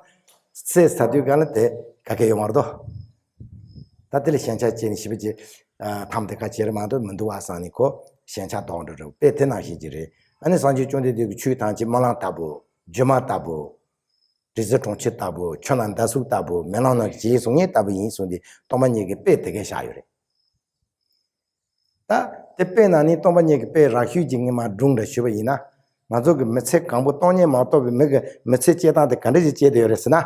སད་ཚར་དུས་གང་ལ་དེ་ག་གེ་ཡོད་མ་རེད་དོ། ད་དེ་ལ་ཞེན་ཆགས་སྐྱེས་ནས་ཞེ་པོ་ཅིག་ཨ་ཐམ་དེ་ཁ་བྱེད་རེད་མ་གཏོགས་མི་འདུག་བ་བསམ་ནས་ཁོ་ཞེན་ཆགས་ལྡོག་འགྲོ་རེད། དཔེ་དེ་ནང་བཞིན་གྱི་རེད། ཨ་ནི་སངས་རྒྱས་བཅོམ་ལྡན་འདས་ཀྱི་ཆོས་ཐམས་ཅད་རྨི་ལམ་ལྟ་བུ། སྒྱུ་མ་ལྟ་བུ། རི་རྩེ་གྲོང་ཁྱེར་ལྟ་བུ། ཆུ་ནང་ཟླ་གཟུགས་ལྟ་བུ། རྨི་ལམ་ནང་གི་བྱད་བཟུང་ངེས་ལྟ་བུ་ཡིན་གསུངས་ཏེ་སྟོང་པ་ཉིད་ཀྱི་དཔེ་དེ་གས་བཞག་ཡོད་རེད། ད་དེ་དཔེ་ནང་ནས་སྟོང་པ་ཉིད་ཀྱི་དཔེ་རགས་ཤོས་ཀྱི་ངས་མར་སྒྲུང་འདྲ་ཞུས་པ་ཡིན་ན། ང་ཚོ་གི་མི་ཚེ་གང་པོ་སྟོང་ཉིད་མ་རྟོགས་པའི་མི་གི་མི་ཚེ་སྐྱེལ་སྟངས་དེ་ག་འདྲ་ཞིག་སྐྱེལ་བསྡད་ཡོད་རེད་ཟེར་ན།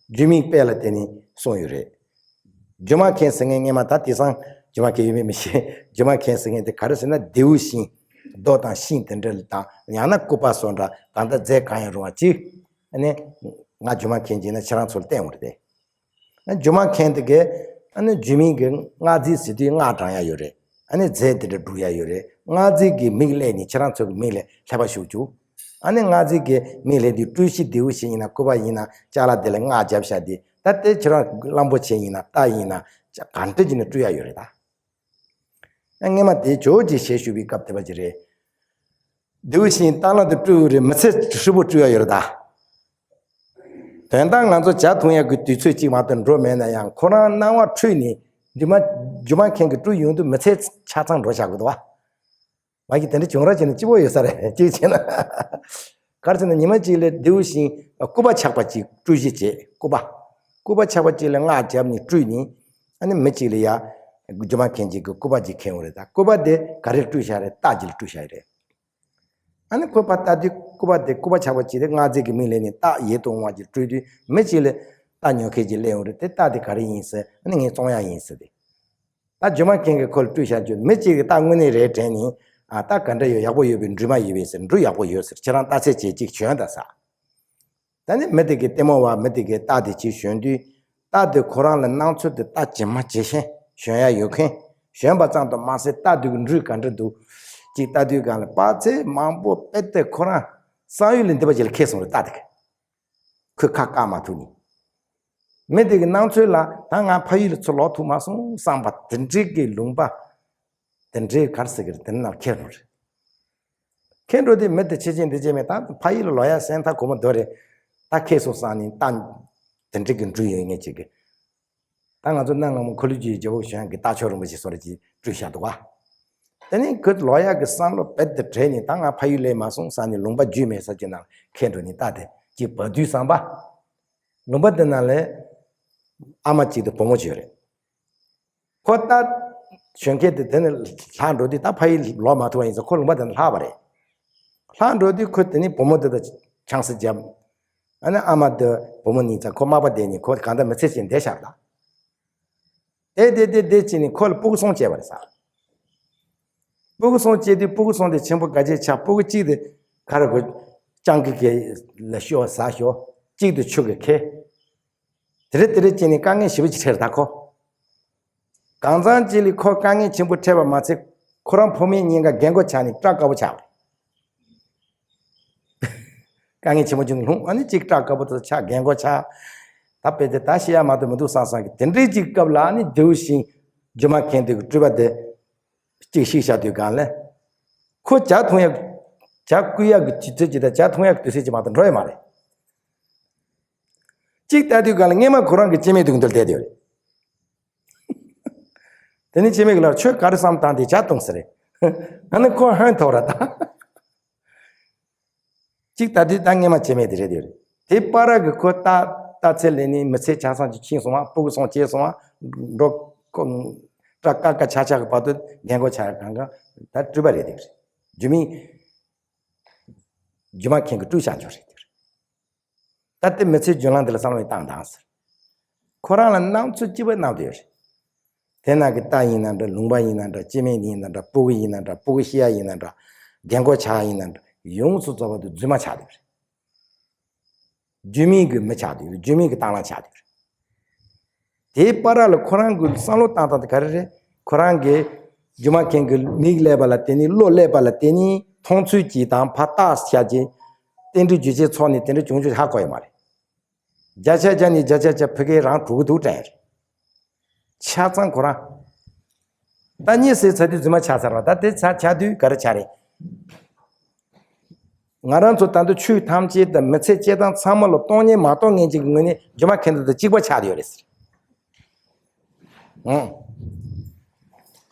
སྒྱུ་མའི་དཔེ་ལ་བརྟེན་ནས་གསུངས་ཡོད་རེད། སྒྱུ་མ་མཁན་ཟེར་མཁན་སྔས་མ་ད་དེང་སང་སྒྱུ་མ་མཁན་ཡོད་མེད་མི་ཤེས། སྒྱུ་མ་མཁན་ཟེར་མཁན་དེ་ག་རེ་ཟེར་ན་རྡེའུ་ཤིང་། རྡོ་དང་ཤིང་དེ་འདྲ་དང་ཡང་ན་སྐུད་པ་སོགས་འདྲ་ད་ལྟ་རྫས་གང་ཡང་རུང་བ་ཅིག་ཨ་ནི་ང་སྒྱུ་མ་མཁན་ཅིག་ཡིན་ན་ཁྱེད་རང་ཚོར་བསྟན་འོང་རེད་དེ། སྒྱུ་མ་མཁན་དེ་གས་ཨ་ནི་སྒྱུ་མའི་གི་སྔགས་རྫས་ཟེར་དུས་སྔགས་བགྲང་ཡ་ཡོད་རེད། ཨ་ནི་རྫས་དེ་འདྲ་སྒྲུག་ཡ་ཡོད་རེད། སྔགས་རྫས་ཀྱི་མིང་ལས་ནི་ཁྱེད་རང་ཚོ་གི་མིང་ལས་ལྷག་པ་ཞུགས་བཅུག་ཨ་ནི་སྔགས་རྫས་ཀྱི་མིང་ལས་དེ་སྤྲུལ་གཞི་རྡེའུ་ཤིང་ཡིན་ན་སྐུད་པ་ཡིན་ན་ཅ་ལག་དེ་ལ་སྔགས་བརྒྱབ་བཞག་དེ་ད་དེ་ཁྱེད་རང་གླང་པོ་ཆེ་ཡིན་ན་རྟ་ཡིན་ན་གང་འདྲ་ཅིག་ནས་སྤྲུལ་ཡ་ཡོད་རེད་ད། ཨ་སྔས་མ་དེ་ཇོ་བོ་རྗེ་ཞལ་བཞུགས་པའི་སྐབས་དེ་པ་ཅིག་རེད། རྡེའུ་ཤིང་རྟ་གླང་དུ་སྤྲུལ་རེད། མི་ཚེ་ཧྲིལ་པོ་སྤྲུལ་ཡ་ཡོད་རེད་ད། དོན་དག་ང་ཚོ་ཇ་འཐུང་ཡག་གི་དུས་ཚོད་གཅིག་མ་གཏོགས་འགྲོ་མེད་ན་ཡང་ཁོ་རང་སྣང་བ་འཁྲུལ་ནས་འདུན་མ་སྒྱུ་མ་མཁན་གྱིས་སྤྲུལ་ཡོང་དུས་མི་ཚེ་ཆ་ཚང་འགྲོ་བཞག་གི་འདུག་བ། མ་གི་དེ་འདྲ་བྱུང་ར་བྱས་ན་སྐྱིད་པོ་ཡོད་ས་རེད་གཅིག་བྱས་ན། ག་རེ་ཟེར་ན་ཉི་མ་གཅིག་ལ་རྡེའུ་ཤིང་སྐུད་པ་ཆག་པ་གཅིག་སྤྲུལ་གཞི་བྱས་སྐུད་པ། སྐུད་པ་ཆག་པ་གཅིག་ལ་སྔགས་བརྒྱབ་ནས་སྤྲུལ་ནས་ཨ་ནི་མི་གཅིག་ལ་ཡ་སྒྱུ་མ་མཁན་གཅིག་གིས་སྐུད་པ་གཅིག་ཁྱེར་ཡོང་རེད་ད། སྐུད་པ་དེ་ག་རེ་སྤྲུལ་བཞག་རེད། རྟ་གཅིག་ལ་སྤྲུལ་བཞག་རེད། ཨ་ནི་ཁོས་ཕར་ལྟ་དུས་སྐུད་པ་དེ་སྐུད་པ་ཆག་པ་གཅིག་དེ་སྔགས་རྫས་ཀྱི་མིང་ལས་ནས་རྟ་ཡིད་དུ་འོང་བ་ཅིག་སྤྲུལ་དུས་མི་གཅིག་ལ་རྟ་ཉོ་མཁན་ཅིག་སླེབས་ཡོང་རེད་དེ། རྟ་དེ་ག་རེ་ཡིན་ཟེར། ཨ་ནི་ངས་བཙོང་ཡག་ཡིན་ཟེར་ཏེ། ད་སྒྱུ་མ་མཁན་གྱིས་ཁོ་ལ་སྤྲུལ་བཞག་རྒྱུ་མི་གཅིག་གིས་རྟ་དངོས་གནས་རེད་དྲན་ནས་ཨ་རྟ་ག་འདྲ་ཡོད། ཡག་པོ་ཡོད་པས་འགྲུལ་མ་ཡོད་པས་ཟེར། འགྲུལ་ཡག་པོ་ཡོད་ཟེར། ཁྱེད་རང་རྟ་ཚེ་བྱེད་ཅིག་ཞོན་ད་ཟེར། ད་ནི་མི་དེ་གི་ལྟད་མོ་བ་མི་དེ་གི་རྟ་དེ་ཅིག་ཞོན་དུས་རྟ་དེ་ཁོ་རང་ལ་སྣང་ཚུལ་དེ་རྟ་ཇི་མ་ཇི་བཞིན་ཞོན་ཡ་ཡོད་མཁན། ཞོན་པ་ཙམ་དུ་མ་ཟད་རྟ་དེ་གི་འགྲུལ་ག་འདྲ་འདུག་ཅིག་ལྟ་དུས་གང་ལ་དཔག་ཚད་མང་པོ་དཔེ་དེ་ཁོ་རང་བསམ་ཡུལ་ལས་འདས་པ་ཅིག་ལ་ཁེལ་སོང་རེད་རྟ་དེ་གི། ཁོས་ཁ་བཀག་མ་ཐུབ་ནས། མི་དེ་གི་སྣང་ཚུལ་ལ་ད་ང་ཕ་ཡུལ་ལ་ཚུར་ལོག་ཐུབ་མ་སོང་བསམ་པ་དེ་འདྲའི་གི་ལུང་པ། དེ་འདྲའི་ག་རེ་ཟེར་གི་རེད། དེ་ནང་ཁེལ་འགྲོ་རེད། ཁེལ་འགྲོ་དུས་མི་དེ་ཕྱི་ཕྱི་འདི་བྱས་མེད། ད་ཕ་ཡུལ་ལ་ལོག་ཡ་སེམས་ཐག་གོ་མོ་འདོད་རེད། ད་ཁེལ་སོང་བསམ་ནས་ད་དེ་འདྲའི་གི་འགྲུལ་ཡོད་ངེས་ཅིག་གི། ད་ང་ཚོ་གནའ་སྔ་མོ་ཁ་ལུ་ཀྱི་རྒྱལ་པོ་གཞོན་གྱི་རྟ་མཆོག་རིན་པོ་ཆེ་སོགས་རེ་ཅིག་སྤྲུལ་བཞག་འདུག་ག་དེ་ནས་ཁོས་ལོག་ཡག་གི་བསམ་བློ་རྦད་དེ་བྲལ་ནས་ད་ང་ཕ་ཡུལ་སླེབས་མ་སོང་བསམ་ནས་ལུང་པ་བརྒྱུད་མེད་ས་ཅིག་ནང་ཁེལ་འགྲོ་ནས་རྟ་དེ་ཅིག་བབས་དུས་བསམ་པ། ལུང་པ་དེ་ནང་ལ་ཨ་མ་གཅིག་དང་བུ་མོ་གཅིག་ཡོད་རེད། ཁོ་རྟ་ཞོན་མཁན་དེ་དེ་ནས་ལྷག་འགྲོ་དུས་ད་ཕ་ཡུལ་ལོག་མ་ཐུབ་པ་ཡིན་ཙང་ཁོ་ལུང་པ་དེ་ནས་ལྷག་པ་རེད། ལྷག་འགྲོ་དུས་ཁོ་དེ་ནས་བུ་མོ་དེ་དང་ཆང་ས་བརྒྱབ། ཨ་ནི་ཨ་མ་དེ་བུ་མོ་གཉིས་ཙང་ཁོ་མག་པ་བསྡད་ནས་ཁོ་གང་ལྟར་མི་ཚེ་ཕྱིན་བསྡད་ཤག་ད། དེ་དེ་དེ་དེ་ཅི་ནས་ཁོ་ལ་སྤུ་གུ་གསུམ་སྐྱེས་པ་རེད་ཟེར། སྤུ་གུ་གསུམ་སྐྱེས་དུས་སྤུ་གུ་གསུམ་དེ་ཆེན་པོ་ག་ཅེ་ཆགས། སྤུ་གུ་གཅིག་དེ་ག་རེ་གོ་སྤྱང་ཀི་གི་ལ་ཤོར་ཟ་ཤོར། གཅིག་དེ་ཆུ་གི་ཁེལ། དེ་རེ་དེ་རེ་ཅི་ནས་དཀའ་ངལ་ཞེ་པོ་ཅིག་འཕྲད་ད་ཁོ། གང་ཚང་ཅིག་ལ་ཁོ་དཀའ་ངལ་ཆེན་པོ་འཕྲད་པ་མ་ཚད་ཁོ་རང་བུ་མོ་གཉིས་ཀ་རྒན་གོག་ཆགས་ནས་སྐྲག་དཀའ་པོ་ཆགས། དཀའ་ངལ་ཆེན་པོ་བྱུང་ལྷུང་། ཨ་ནི་གཅིག་སྐྲག་དཀའ་པོ་དེ་ཆགས། རྒན་གོག་ཆགས། ད་དཔེ་དེ་ད་བཤད་ཡ་མ་གཏོགས་མི་འདུག་བསམ་བསམ་གི་དེ་འདྲའི་གཅིག་སྐབས་ལ་ཨ་ནི་རྡེའུ་ཤིང་སྒྱུ་མ་མཁན་དེ་གི་སྤྲུལ་པ་དེ་གཅིག་ཤིག་བཞག་དུས་གང་ལ་ཁོ་ཇ་འཐུང་ཡ་ཇ་བསྐོལ་ཡ་གི་དུས་ཚོད་ཅིག་དང་ཇ་འཐུང་ཡ་གི་དུས་ཚོད་ཅིག་མ་གཏོགས་འགྲོ་ཡ་མ་རེད། གཅིག་ལྟ་དུས་གང་ལ་སྔས་མ་ཁོ་རང་གི་སྐྱེ་དམན་དེ་གི་མདུན་ལ་བསྡད་ཡོད་རེད། དེ་ནས་སྐྱེ་དམན་གྱིས་ལབ། ཁྱོད་ག་རེ་བསམ་བཏང་དེ་ཇ་འཐུང་ཟེར་རེད། ཨ་ནི་ཁོ་ཧོན་ཐོར་ར་ད། གཅིག་ལྟ་དུས་ད་སྔས་མ་སྐྱེ་དམན་དེ་རེད་ཡོད་རེད། དེ་བར་གི་ཁོ་རྟ་རྟ་ཚེ་ལས་ནི་མི་ཚེ་ཆ་ཚང་ཅིག་ཕྱིན་སོང་བ། སྤུ་གུ་གསུམ་སྐྱེས་སོང་བ། འགྲོ་ཁོ་སྐྲག་དཀའ་དཀའ་ཆགས་ཆགས་གི་བར་དུ་རྒན་གོག་ཆགས་ཡ་གང་གང་ད་སྤྲུལ་པ་རེད་དེ་རེད། སྒྱུ་མའི་སྒྱུ་མ་མཁན་གྱིས་སྤྲུལ་བཞག་རྒྱུ་རེད་དེ་རེད། ད་ལྟའི་མི་ཚེའི་བརྒྱུད་ལམ་འདི་ལ་བསམ་བློ་བཏང་དང་ཟེར། ཁོ་རང་ལ་སྣང་ཚུལ་སྐྱིད་པོ་སྣང་དུ་ཡོད་རེད། དེ་ནང་གི་རྟ་ཡིན་ན་འདྲ། ལུང་པ་ཡིན་ན་འདྲ། སྐྱེ་དམན་ཡིན་ན་འདྲ། སྤུ་གུ་ཡིན་ན་འདྲ། སྤུ་གུ་ཤི་ཡ་ཡིན་ན་འདྲ། རྒན་གོག་ཆགས་ཡ་ཡིན་ན་འདྲ། ཡོངས་སུ་རྫོགས་པ་དེ་རྫུན་མ་ཆགས་བསྡད་པ་རེད། སྒྱུ་མའི་གི་མི་ཆགས་བསྡད་པ་རེད། སྒྱུ་མའི་གི་རྟ་གླང་ཆགས་བསྡད་པ་རེད། དེའི་བར་ལ་ཁོ་རང་གི་བསམ་བློ་བཏང་སྟངས་དེ་ག་རེ་རེད། ཁོ་རང་གིས་སྒྱུ་མ་མཁན་གྱི་མིག་སླེབས་པ་ལ་བརྟེན་ནས། བློ་སླེབས་པ་ལ་བརྟེན་ནས། མཐོང་ཚུལ་གྱིས་དང་ཕར་བལྟས་བྱས་རྗེས་རྟེན་འབྲེལ་རྒྱུ་རྐྱེན་ཚོགས་ནས་དེ་འདྲ་བྱུང་ཆོག་ཧ་གོ་ཡོད་མ་རེད། བརྒྱ་ཆ་བརྒྱ་ནས་བརྒྱ་ཆ་བརྒྱ་ཕ་གིར་རང་གྲུབ་ཀྱི་འདུག་དྲན། ཆ་ཚང་ཁོ་རང་། ད་གཉིད་སད་ཚར་དུས་རྫུན་མ་ཆགས་ཚར་བ། ད་དེ་ཆ་ཆགས་དུས་ག་རེ་ཆགས་རེད། ང་རང་ཚོ་ད་དུང་ཆོས་ཐམས་ཅད་དང་མི་ཚེ་སྐྱེལ་སྟངས་ཚང་མ་ལ་སྟོང་ཉིད་མ་རྟོགས་མཁན་ཅིག་གི་ངོས་ནས་སྒྱུ་མ་མཁན་དེ་དང་གཅིག་པ་ཆགས་བསྡད་ཡོད་རེད་ཟེར། ཨང་།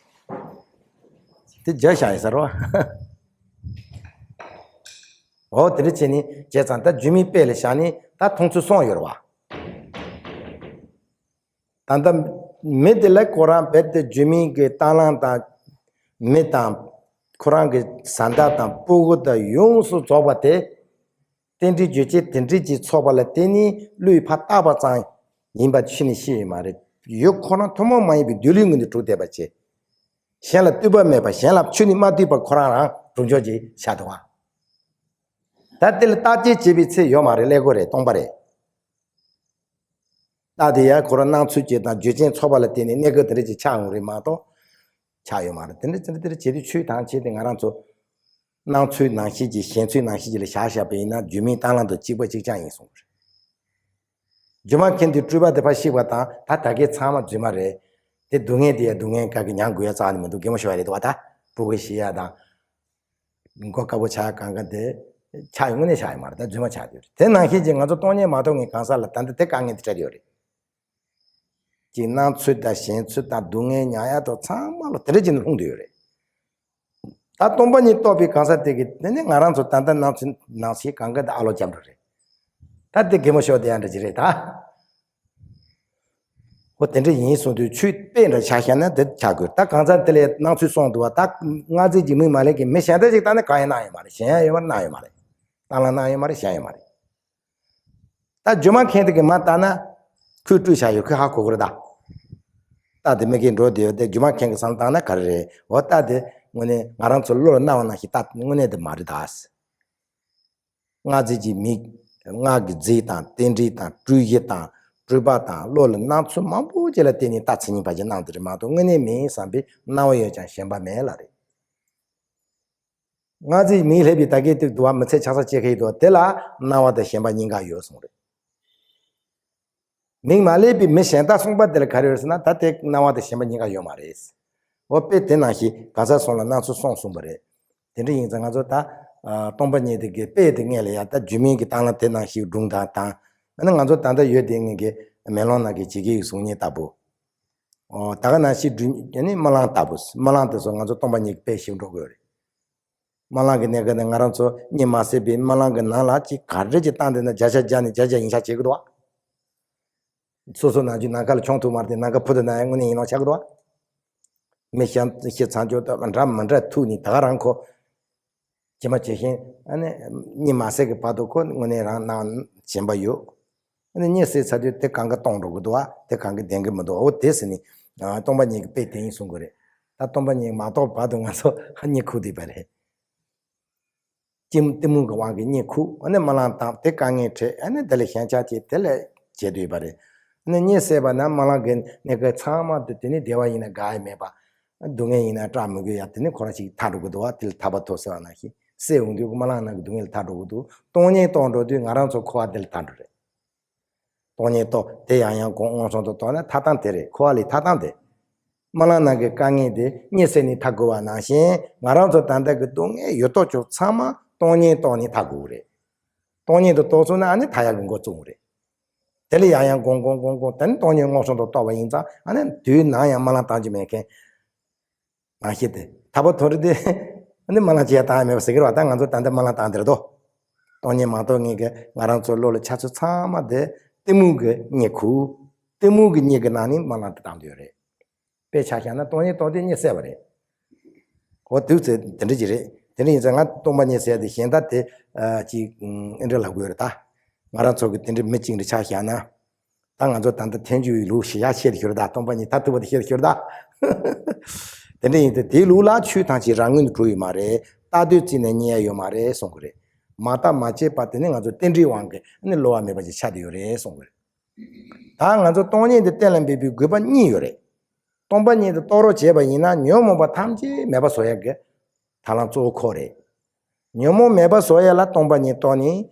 དེ་བརྒྱ་བཞག་ཡིན་ཟེར་རོ། འོ་དེ་འདྲ་བྱས་ནས་བྱས་ཙང་ད་སྒྱུ་མའི་དཔེ་ལ་བཞག་ནས་ད་མཐོང་ཚུལ་གསུམ་ཡོད་རེད་བ། ད་ལྟ་མི་དེ་ལ་ཁོ་རང་རྦད་དེ་སྒྱུ་མའི་གི་རྟ་གླང་དང་མི་དང་ཁོ་རང་གི་བཟའ་ཟླ་དང་སྤུ་གུ་དང་ཡོངས་སུ་རྫོགས་པ་དེ། རྟེན་འབྲེལ་རྒྱུ་རྐྱེན་དེ་འདྲ་ཅིག་ཚོགས་པ་ལ་བརྟེན་ནས་བློས་ཕར་བཏགས་པ་ཙམ་ཡིན་པ་ཕྱི་ནས་ཤེས་ཡོད་མ་རེད། ཡུལ་ཁོ་རང་ཐུན་མོང་མ་ཡིན་པའི་འདོད་ལུགས་ངོས་ནས་གྲུབ་བསྡད་པ་བྱས། གཞན་ལ་ལྟོས་པ་མེད་པ། གཞན་ལ་ཆོས་ནི་མ་ལྟོས་པ་ཁོ་རང་རང་གྲུབ་འབྱོར་གྱི་ཆ་དུ་བ། ད་དེ་ལ་བརྟག་དཔྱད་བྱེད་པའི་ཚེ་ཡོད་མ་རེད། ཀླད་ཀོར་རེད། སྟོང་པ་རེད། རྟགས་དེ་ཡང་ཁོ་རང་སྣང་ཚུལ་གཅིག་དང་རྒྱུ་རྐྱེན་ཚོགས་པ་ལ་བརྟེན་ནས་གནས་སྐབས་དེ་འདྲ་ཅིག་ཆགས་འོང་རེད་མ་གཏོགས། ཆགས་ཡོད་མ་རེད། དེ་འདྲ་དེ་འདྲ་དེ་འདྲ་བྱེད་དུས་ཆོས་ཐམས་ཅད་དེ་ང་རང་ཚོ་སྣང་ཚུལ་ནང་བཞིན་གྱི་ཞེན་ཚུལ་ནང་བཞིན་གྱི་ལ་བཞག་བཞག་པ་ཡིན་ན་སྒྱུ་མའི་རྟ་གླང་དང་གཅིག་པ་གཅིག་རྐྱང་ཡིན་གསུངས་པ་རེད། སྒྱུ་མ་མཁན་དེ་སྤྲུལ་པ་དེ་ཕར་བཤིག་པ་དང་ད་ད་གའི་ཚང་མ་རྫུན་མ་རེད། དེ་སྡུག་བསྔལ་དེ་ཡང་སྡུག་བསྔལ་ག་གི་མྱང་དགོས་ཡ་རྩ་ནས་མི་འདུག་རྒན་མོ་ཞུ་བ་རེད་འདུག་བ། ད་སྤུ་གུ་ཤི་ཡ་དང་། མགོ་དཀར་པོ་ཆགས་གང་ག་དེ་ཆགས་ཡོང་ནས་ཆགས་ཡོད་མ་རེད། ད་རྫུན་མ་ཆགས་ཡོད་རེད། དེ་ནང་བཞིན་གྱི་ང་ཚོ་སྟོང་ཉིད་མ་རྟོགས་མཁན་གང་ཟག་ལ་ད་ལྟ་དེ་དཀའ་ངལ་དེ་འཕྲད་ཡོད་རེད། ཅིག་སྣང་ཚུལ་དང་ཞེན་ཚུལ་དང་སྡུག་བསྔལ་མྱང་ཡ་དང་ཚང་མ་ལ་དེ་འདྲ་ཅིག་ནས་ལྷུང་བསྡད་ཡོད་རེད། ད་སྟོང་པ་ཉིད་རྟོགས་པའི་གང་ཟག་དེ་གི་དེ་ནི་ང་རང་ཚོ་ད་ལྟ་སྣང་ཚུལ་ནང་བཞིན་གང་ག་དེ་ཨ་ལོ་འཇམ་རུ་རེད། ད་དེ་རྒན་མོ་ཞོག་དེ་ཡང་འདྲ་ཅིག་རེད་ད། ཨོ་དེ་འདྲ་ཡིན་གསུངས་དུས་ཆོས་དཔེ་འདྲ་ཆ་བཞག་ན་དེ་ཆགས་དགོས། ད་གང་ཟག་དེ་ལས་སྣང་ཚུལ་སོང་འདུག་བ། ད་སྔ་རྗེས་ཀྱི་མིག་མ་ལེགས་ཀྱི་མི་གཞན་དག་ཅིག་ལྟ་ན་གང་ཡང་སྣང་ཡོད་མ་རེད། གཞན་ཡང་ཡོད་མ་རེད། སྣང་ཡོད་མ་རེད། རྟ་གླང་སྣང་ཡོད་མ་རེད། གཞན་ཡོད་མ་རེད། ད་སྒྱུ་མ་མཁན་དེ་གི་མ་ལྟ་ན་ཁོས་སྤྲུལ་བྱ་ཡོད། ཁོས་ཧ་གོ་གི་རེད་ད། རྟ་དེ་མི་གིས་འགྲོ་བསྡད་ཡོད་དེ་སྒྱུ་མ་མཁན་གི་སང་བཏང་ན་ག་རེ་རེད། འོ་རྟ་དེ་དངོས་གནས་ང་རང་ཚོ་བློ་ལ་སྣང་བ་ནང་བཞིན་རྟ་དངོས་གནས་དེ་མ་རེད་ད། སྔ་རྗེས་ཀྱི་མིག་སྔར་གྱི་རྫས་དང་རྟེན་འབྲེལ་དང་སྤྲུལ་གཞི་དང་སྤྲུལ་པ་དང་བློ་ལ་སྣང་ཚུལ་མང་པོ་ཅིག་ལ་བརྟེན་ནས་རྟ་མཚན་ཉིད་པ་ཅིག་སྣང་དེ་རེད་མ་གཏོགས་དངོས་གནས་མིན་བསམ་པའི་སྣང་བ་ཡོད་ཀྱང་ཞེན་པ་མེད་ལ་རེད། སྔ་རྗེས་མིག་སླེབས་པའི་ད་གའི་དུས་དུ་བ་མི་ཚེ་ཆགས་ས་སྐྱེལ་མཁན་ཡིན་དུས་དེ་ལ་སྣང་བ་དང་ཞེན་པ་གཉིས་ཀ་ཡོད་གསུངས་རེད། མིག་མ་ལེགས་པའི་མི་གཞན་དག་གསུངས་པ་དེ་ལ་ག་རེ་ཡོད་ཟེར་ན་ད་དེ་སྣང་བ་དང་ཞེན་པ་གཉིས་ཀ་ཡོད་མ་རེད། འོ་དཔེ་དེ་ནང་བཞིན་གང་ཟག་གསུམ་ལ་སྣང་ཚུལ་གསུམ་གསུངས་པ་རེད། དེ་འདྲ་ཡིན་ཙང་ང་ཚོ་ད་སྟོང་པ་ཉིད་དེ་གི་དཔེ་དེ་སྔས་ལ་ཡ་ད་སྒྱུ་མའི་གི་སྟངས་ལ་དེ་ནང་བཞིན་སྒྲུང་དང་དང་ཨ་ནི་ང་ཚོ་ད་ལྟ་ཡོད་དེ་ངེད་ཀྱི་མེ་ལོང་ནང་གི་བྱེད་ཀྱི་ཡོད་གཟུགས་བརྙན་ལྟ་བུ། ཨོ་ད་ག་ནང་བཞིན་སྒྲུང་ཨ་ནི་རྨི་ལམ་ལྟ་བུ། རྨི་ལམ་དེ་ཚོ་ང་ཚོ་སྟོང་པ་ཉིད་ཀྱི་དཔེ་ཞིག་འགྲོ་དགོས་རེད། རྨི་ལམ་གྱི་གནས་སྐབས་ནས་ང་རང་ཚོ་གཉིད་མ་སད་པའི་རྨི་ལམ་གྱི་ནང་ལ་ཅིག་ག་རེ་ཅིག་བཏང་བསྡད་ན་བརྒྱ་ཆ་བརྒྱ་ནས་བརྒྱ་ཆ་ཡིན་ཤག་བྱེད་ཀྱི་འདུག་བ། སོ་སོ་ནང་རྒྱུ་ནམ་མཁའ་ལ་མཆོང་ཐུབ་མ་རེད་དེ་ནམ་མཁའ་འཕུར་དུ་ན་ཡང་དངོས་གནས་ཡིན་ནོ་ཆགས་ཀྱི་འདུག་བ། མི་གཤམ་ཤི་ཚང་ཆོག་ཏུ་འདྲ་མི་འདྲ་ཐུག་ནས་ད་ག་རང་ཁོ། ཇི་མ་ཇི་བཞིན་ཨ་ནི་གཉིད་མ་སད་ཀྱི་བར་དུ་ཁོ་དངོས་གནས་རང་སྣང་ཞེན་པ་ཡོད། ཨ་ནི་གཉིད་སད་ཚར་དུས་དེ་གང་ག་སྟོང་འགྲོ་གི་འདུག་བ། དེ་གང་ག་ལྡན་གི་མི་འདུག་འོ་དེ་ཟེར་ནས་སྟོང་པ་ཉིད་ཀྱི་དཔེ་དེ་ཡིན་གསུང་གི་རེད། ད་སྟོང་པ་ཉིད་མ་རྟོགས་བར་དུ་ང་ཚོ་གཉིད་ཁུག་བསྡད་པ་རེད། གཏི་གཏི་མུག་གི་དབང་གིས་གཉིད་ཁུག་ཨ་ནི་རྨི་ལམ་བཏང་དེ་དཀའ་ངལ་འཕྲད་ཨ་ནི་དེ་ལས་ཞེན་ཆགས་སྐྱེས་དེ་ལས་བྱེད་འདོད་པ་རེད། ཨ་ནི་གཉིད་སད་པ་ན་རྨི་ལམ་གྱི་གནས་སྐབས་ཚང་མ་དུ་དེ་ནི་བདེ་བ་ཡིན་ན་དགའ་ཡི་མེད་པ། སྡུག་བསྔལ་ཡིན་ན་སྐྲག་མི་དགོས་ཡ་དེ་ནི་ཁོ་རང་ཞིག་ཐར་འགྲོ་གི་འདུག་བ། དེ་ལ་ཐར་པ་ཐོབ་ཟེར་བ་ནང་བཞིན་སད་འོང་དུས་ཀྱི་རྨི་ལམ་ནང་གི་སྡུག་བསྔལ་ལ་ཐར་འགྲོ་གི་འདུག་སྟོང་ཉིད་རྟོགས་འགྲོ་དུས་ང་རང་ཚོ་འཁོར་བ་དེ་ལ་ཐར་འགྲོ་རེད། སྟོང་ཉིད་རྟོགས་དེ་ཡང་ཡང་གོང་མངོན་སུམ་དུ་རྟོགས་ན་ཐར་སྟངས་དེ་རེད། འཁོར་བ་ལས་ཐར་སྟངས་དེ། རྨི་ལམ་ནང་གི་དཀའ་ངལ་དེ་གཉིད་སད་ནས་ཐར་དགོས་པ་ནང་བཞིན་ང་རང་ཚོ་ད་ལྟ་གི་སྡུག་བསྔལ་ཡོད་དོ་ཅོག་ཚང་མ་སྟོང་ཉིད་རྟོགས་ནས་ཐར་དགོས་རེད། སྟོང་ཉིད་དུ་རྟོགས་སོང་ན་ཨ་ནི་ཐར་ཡག་གི་འགོ་བཙུགས་རེད། དེ་ལས་ཡང་ཡང་གོང་གོང་གོང་གོང་དེ་ནི་སྟོང་ཉིད་མངོན་སུམ་དུ་རྟོགས་པ་ཡིན་ཙང་ཨ་ནི་དུས་ནམ་ཡང་རྨི་ལམ་བཏང་རྒྱུ་མེད་མཁན། ནང་བཞིན་ཏེ། ཐར་པ་ཐོབ་རེད་དེ། ཨ་ནི་རྨི་ལམ་བྱེད་ཡ་ཐབས་མེད་པ་ཟེར་གི་རེད་བ། ད་ང་ཚོ་ད་ལྟ་རྨི་ལམ་བཏང་དེ་རེད་དོ། སྟོང་ཉིད་མ་རྟོགས་ངེད་ཀྱི་ང་རང་ཚོའི་བློ་ལ་འཆར་ཚུལ་ཚང་མ་དེ་གཏི་མུག་གི་གཉིད་ཁུག་གཏི་མུག་གི་གཉིད་ཀྱི་ནང་ནས་རྨི་ལམ་དེ་བཏང་བསྡད་ཡོད་རེད། དཔེ་ཆ་བཞག་ན་སྟོང་ཉིད་རྟོགས་དུས་གཉིད་སད་པ་རེད། འོ་དུས་ཚོད་དེ་འདྲ་ཅིག་རེད། དེ་འདྲ་ཡིན་ཙང་ང་སྟོང་པ་ཉིད་ཟེར་ཡ་དེ་གཞན་དག་དེ་ཅིག་ཨེ་འདྲ་ལབ་དགོས་རེད་ད། ང་རང་ཚོ་གི་དེ་འདྲ་མི་གཅིག་འདྲ་ཆ་བཞག་ན། ད་ང་ཚོ་ད་ལྟ་ཐལ་འགྱུར་བའི་ལུགས་ཤིག་ཡར་བཤད་དེ་ཤོར་ད། སྟོང་པ་ཉིད་མཐར་ཐུག་པ་དེ་བཤད་དེ་ཤོར་ད། དེ་འདྲ་ཡིན་ཏེ་དེའི་ལུགས་ལ་ཆོས་ཐམས་ཅད་རང་ངོས་ནས་གྲུབ་ཡོད་མ་རེད། ལྟ་འདོད་བརྩིས་ནས་རྙེད་ཡ་ཡོད་མ་རེད་གསུང་གི་རེད། མ་བརྟགས་མ་དཔྱད་པ་དེ་ནི་ང་ཚོ་རྟེན་འབྲེལ་དབང་གིས་ནི་བསླུ་བ་མེད་པ་ཞིག་ཆགས་བསྡད་ཡོད་རེད་གསུང་གི་རེད། ད་ང་ཚོ་སྟོང་ཉིད་འདི་གཏན་ལ་འབེབས་པའི་དགོས་པ་གཉིས་ཡོད་རེད། སྟོང་པ་ཉིད་འདི་རྟོགས་རོགས་བྱས་པ་ཡིན་ན་ཉོན་མོངས་པ་ཐམས་ཅད་མེད་པ་བཟོ་ཡ་གི་ཐབས་ལམ་གཙོ་བོ་ཁོ་རེད། ཉོན་མོངས་མེད་པ་བཟོ་ཡ་ལ་སྟོང་པ་ཉིད་རྟོགས་ནས།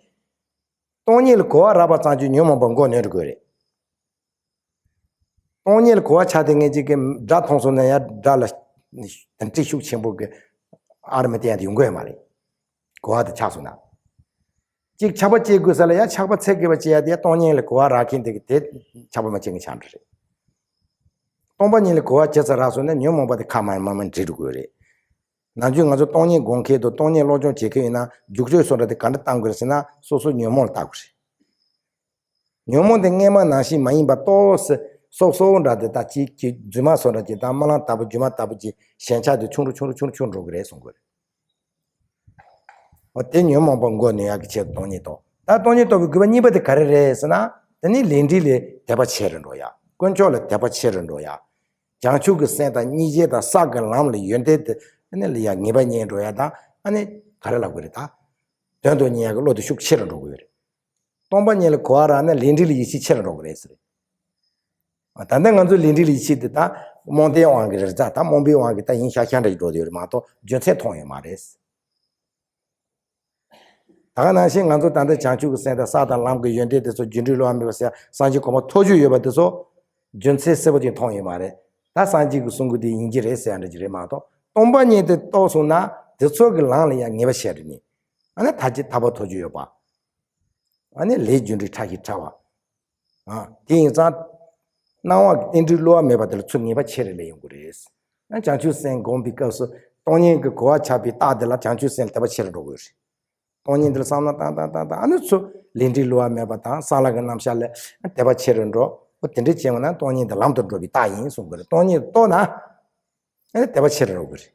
སྟོང་ཉིད་ལ་གོ་བ་རག་པ་ཙམ་གྱིས་ཉོན་མོངས་པ་འགོག་ནུས་འགྲོ་དགོས་རེད། སྟོང་ཉིད་ལ་གོ་བ་ཆགས་དེ་ངེད་ཅིག་གི་སྒྲ་མཐོང་སོང་ན་ཡང་སྒྲ་ལ་དྲི་ཤུགས་ཆེན་པོ་གི་ཨ་རི་མི་བསྟན་ཡང་དེ་ཡོང་གི་ཡོད་མ་རེད། གོ་བ་དེ་ཆགས་སོང་ན། གཅིག་ཆགས་པ་སྐྱེ་དགོས་ས་ལ་ཡང་ཆགས་པ་ཚད་དགོས་པ་སྐྱེ་ཡ་དེ་ཡང་སྟོང་ཉིད་ལ་གོ་བ་རག་མཁན་དེ་གི་དེ་ཆགས་པ་མ་སྐྱེ་མཁན་ཆགས་འགྲོ་རེད། སྟོང་པ་ཉིད་ལ་གོ་བ་ཇི་ཙམ་རག་སོང་ན་ཉོན་མོངས་པ་དེ་ཁ་མ་མ་མ་འདྲེས་འགྲོ་དགོས་རེད། ནམ་རྒྱུན་ང་ཚོ་སྟོང་ཉིད་སྒོམ་མཁན་དང་སྟོང་ཉིད་སློབ་སྦྱོང་བྱེད་མཁན་ཡིན་ན་རྒྱུགས་སྤྲོད་སོགས་འདྲ་དེ་ག་འདྲ་བཏང་དགོས་རེད་ཟེར་ན་སོ་སོ་ཉོན་མོངས་ལ་བལྟ་དགོས་རེད། ཉོན་མོངས་དེ་སྔས་མ་ནང་བཞིན་མ་ཡིན་པ་ཏོག་ཙམ་སོབ་སོབ་འདྲ་དེ་དག་ཅིག་གི་རྫུན་མ་སོགས་འདྲ་ཅིག་དང་རྨི་ལམ་ལྟ་བུ་སྒྱུ་མ་ལྟ་བུ་ཅིག་ཞེན་ཆགས་དེ་ཆུང་རུ་ཆུང་རུ་ཆུང་རུ་ཆུང་རུ་འགྲོ་གི་རེད་གསུང་གི་རེད། འོ་དེ་ཉོན་མོངས་པ་འགོག་ནུས་ཡག་གི་ཆེད་དུ་སྟོང་ཉིད་རྟོགས། ད་སྟོང་ཉིད་རྟོགས་པའི་དགོས་པ་གཉིས་པ་དེ་ག་རེ་རེད་ཟེར་ན། དེ་ནི་ལས་འབྲས་ལ་དད་པ་ཆེ་རུ་འགྲོ་ཡག་དཀོན་མཆོག་ལ་དད་པ་ཆེ་རུ་འགྲོ་ཡག་བྱང་ཆུབ་ཀྱི་སེམས་དང་སྙིང་རྗེ་དང་བསགས་ཀྱི་ལམ་ལ་ཡོན་ཏན་དེ་ནི་ལ་ཡག་ངེས་པ་རྙེད་འགྲོ་ཡག་དང་ཨ་ནི་ག་རེ་ལབ་དགོས་རེད་ད། དོན་དུ་གཉེར་ཡག་གི་བློ་དེ་ཤུགས་ཆེ་རུ་འགྲོ་གི་ཡོད་རེད། སྟོང་པ་ཉིད་ལ་གོ་བ་རག་ན་ལས་འབྲས་ལ་ཡིད་ཆེས་ཆེ་རུ་འགྲོ་གི་རེད་ཟེར། ད་ལྟ་ང་ཚོ་ལས་འབྲས་ལ་ཡིད་ཆེས་དེ་ད་རྨོངས་དད་དབང་གིས་རེད་ད། ད་རྨོངས་པའི་དབང་གིས་ད་ཡིན་ཤག་ཤག་འདྲ་ཞིག་འགྲོ་བསྡད་ཡོད་རེད་མ་གཏོགས་རྒྱུ་མཚན་མཐོང་ཡོད་མ་རེད། ད་ག་ནང་བཞིན་ང་ཚོ་ད་ལྟ་བྱང་ཆུབ་ཀྱི་སེམས་དང་བསགས་དང་ལམ་གྱི་ཡོན་ཏན་དེ་ཚོ་རྒྱུ་འབྲས་བསླུ་བ་མེད་པ་ཟེར་སངས་རྒྱས་གོ་འཕང་ཐོབ་རྒྱུ་ཡོད་པ་དེ་ཚོ་རྒྱུ་མཚན་གསལ་པོ་ཅིག་མཐོང་ཡོད་མ་རེད། ད་སངས་རྒྱས་ཀྱིས་གསུང་གི་དེ་ཡིན་གྱི་རེད་ཟེར་ཡག་འདྲ་ཅིག་རེད་མ་གཏོགས་སྟོང་པ་ཉིད་དེ་རྟོགས་སོང་ན་དེ་ཚོ་གི་ལམ་ལ་ཡང་ངེས་པ་བྱས་རེད་ནི། ཨ་ནི་ཐར་གྱི་ཐར་པ་ཐོབ་རྒྱུ་ཡོད་པ། ཨ་ནི་ལས་རྒྱུ་འབྲས་ཕྲ་ཞིང་ཕྲ་བ། ཨ། དེ་ཡིན་ཙང་། སྣང་བ་རྟེན་འབྲེལ་བསླུ་བ་མེད་པ་དེ་ལ་ཚུར་ངེས་པ་ཆེ་རུ་སླེབས་ཡོང་གི་རེད། ཨ། བྱང་ཆུབ་སེམས་སྒོམ་པའི་སྐབས་སུ་སྟོང་ཉིད་ཀྱི་གོ་བ་ཆགས་པའི་རྟགས་དེ་ལ་བྱང་ཆུབ་སེམས་ལ་དད་པ་ཆེ་རུ་འགྲོ་དགོས་རེད། སྟོང་ཉིད་འདི་ལ་བསམ་བློ་བཏང་བཏང་བཏང་བཏང་ཨ་ནི་ཚུར་ལས་འབྲས་བསླུ་བ་མེད་པ་དང་གསང་སྔགས་ཀྱི་རྣམ་གཞག་ལ་དད་པ་ཆེ་རུ་འགྲོ། འོ་དེ་འདྲ་བྱས་པ་ན་སྟོང་ཉིད་འདི་ལམ་དུ་འགྲོ་བའི་རྟགས་ཡིན་གསུང་གི་རེད། སྟོང་ཉིད་རྟོགས་ན། ཨ་ནི་དད་པ་ཆེ་རུ་འགྲོ་གི་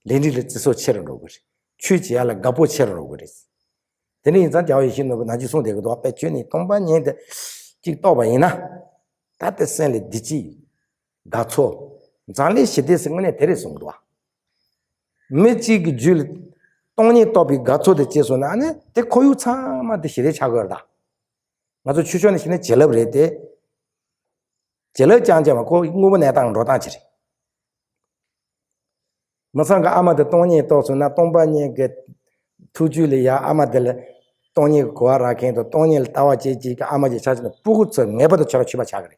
རེད། ལས་འབྲས་ལ་བརྩི་སྲུང་ཆེ་རུ་འགྲོ་གི་རེད། ཆོས་བྱེད་ཡག་ལ་དགའ་པོ་ཆེ་རུ་འགྲོ་གི་རེད། དེ་འདྲ་ཡིན་ཙང་རྒྱལ་བ་ཡིད་བཞིན་ནོར་བུས་ནང་བཞིན་གསུངས་བསྡད་ཀྱི་འདུག་དཔེ་ཁྱོད་ནི་སྟོང་པ་ཉིད་དེ་གཅིག་རྟོགས་པ་ཡིན་ན། ད་ལྟའི་སེམས་ལ་བདེ་སྐྱིད། དགའ་ཚོར། མཛངས་ལས་ཞི་བདེ་ཟེར་དངོས་གནས་དེ་རེད་གསུངས་འདུག་མི་གཅིག་གི་རྒྱུད་ལ་སྟོང་ཉིད་རྟོགས་པའི་དགའ་ཚོར་དེ་སྐྱེས་སོང་ན་ཨ་ནི་དེ་ཁོར་ཡུག་ཚང་མ་དེ་ཞི་བདེ་ཆགས་ཀྱི་ཡོད་རེད་ད། ང་ཚོ་ཆོས་ཕྱོགས་ནས་བཤད་ན་བྱིན་རླབས་རེད་དེ། བྱིན་རླབས་རྐྱང་རྐྱང་མ་ཁོ་དངོས་པོ་གནས་སྟངས་འགྲོ་སྟངས་ཅིག་རེད། མི་ཚང་གི་ཨ་མ་དེ་སྟོང་ཉིད་རྟོགས་སོང་ན་སྟོང་པ་ཉིད་ཀྱི་ཐུགས་རྒྱུད་ལ་ཡ་ཨ་མ་དེ་ལ་སྟོང་ཉིད་ཀྱི་གོ་བ་རག་མཁན་དང་སྟོང་ཉིད་ལ་ལྟ་བ་བྱེད་ཅིག་གི་ཨ་མ་ཅིག་ཆགས་ཕྱིན་ན་སྤུ་གུ་ཚོ་ངེས་པར་དུ་ཆོས་ལ་ཆོས་པ་ཆགས་ཀྱི་རེད།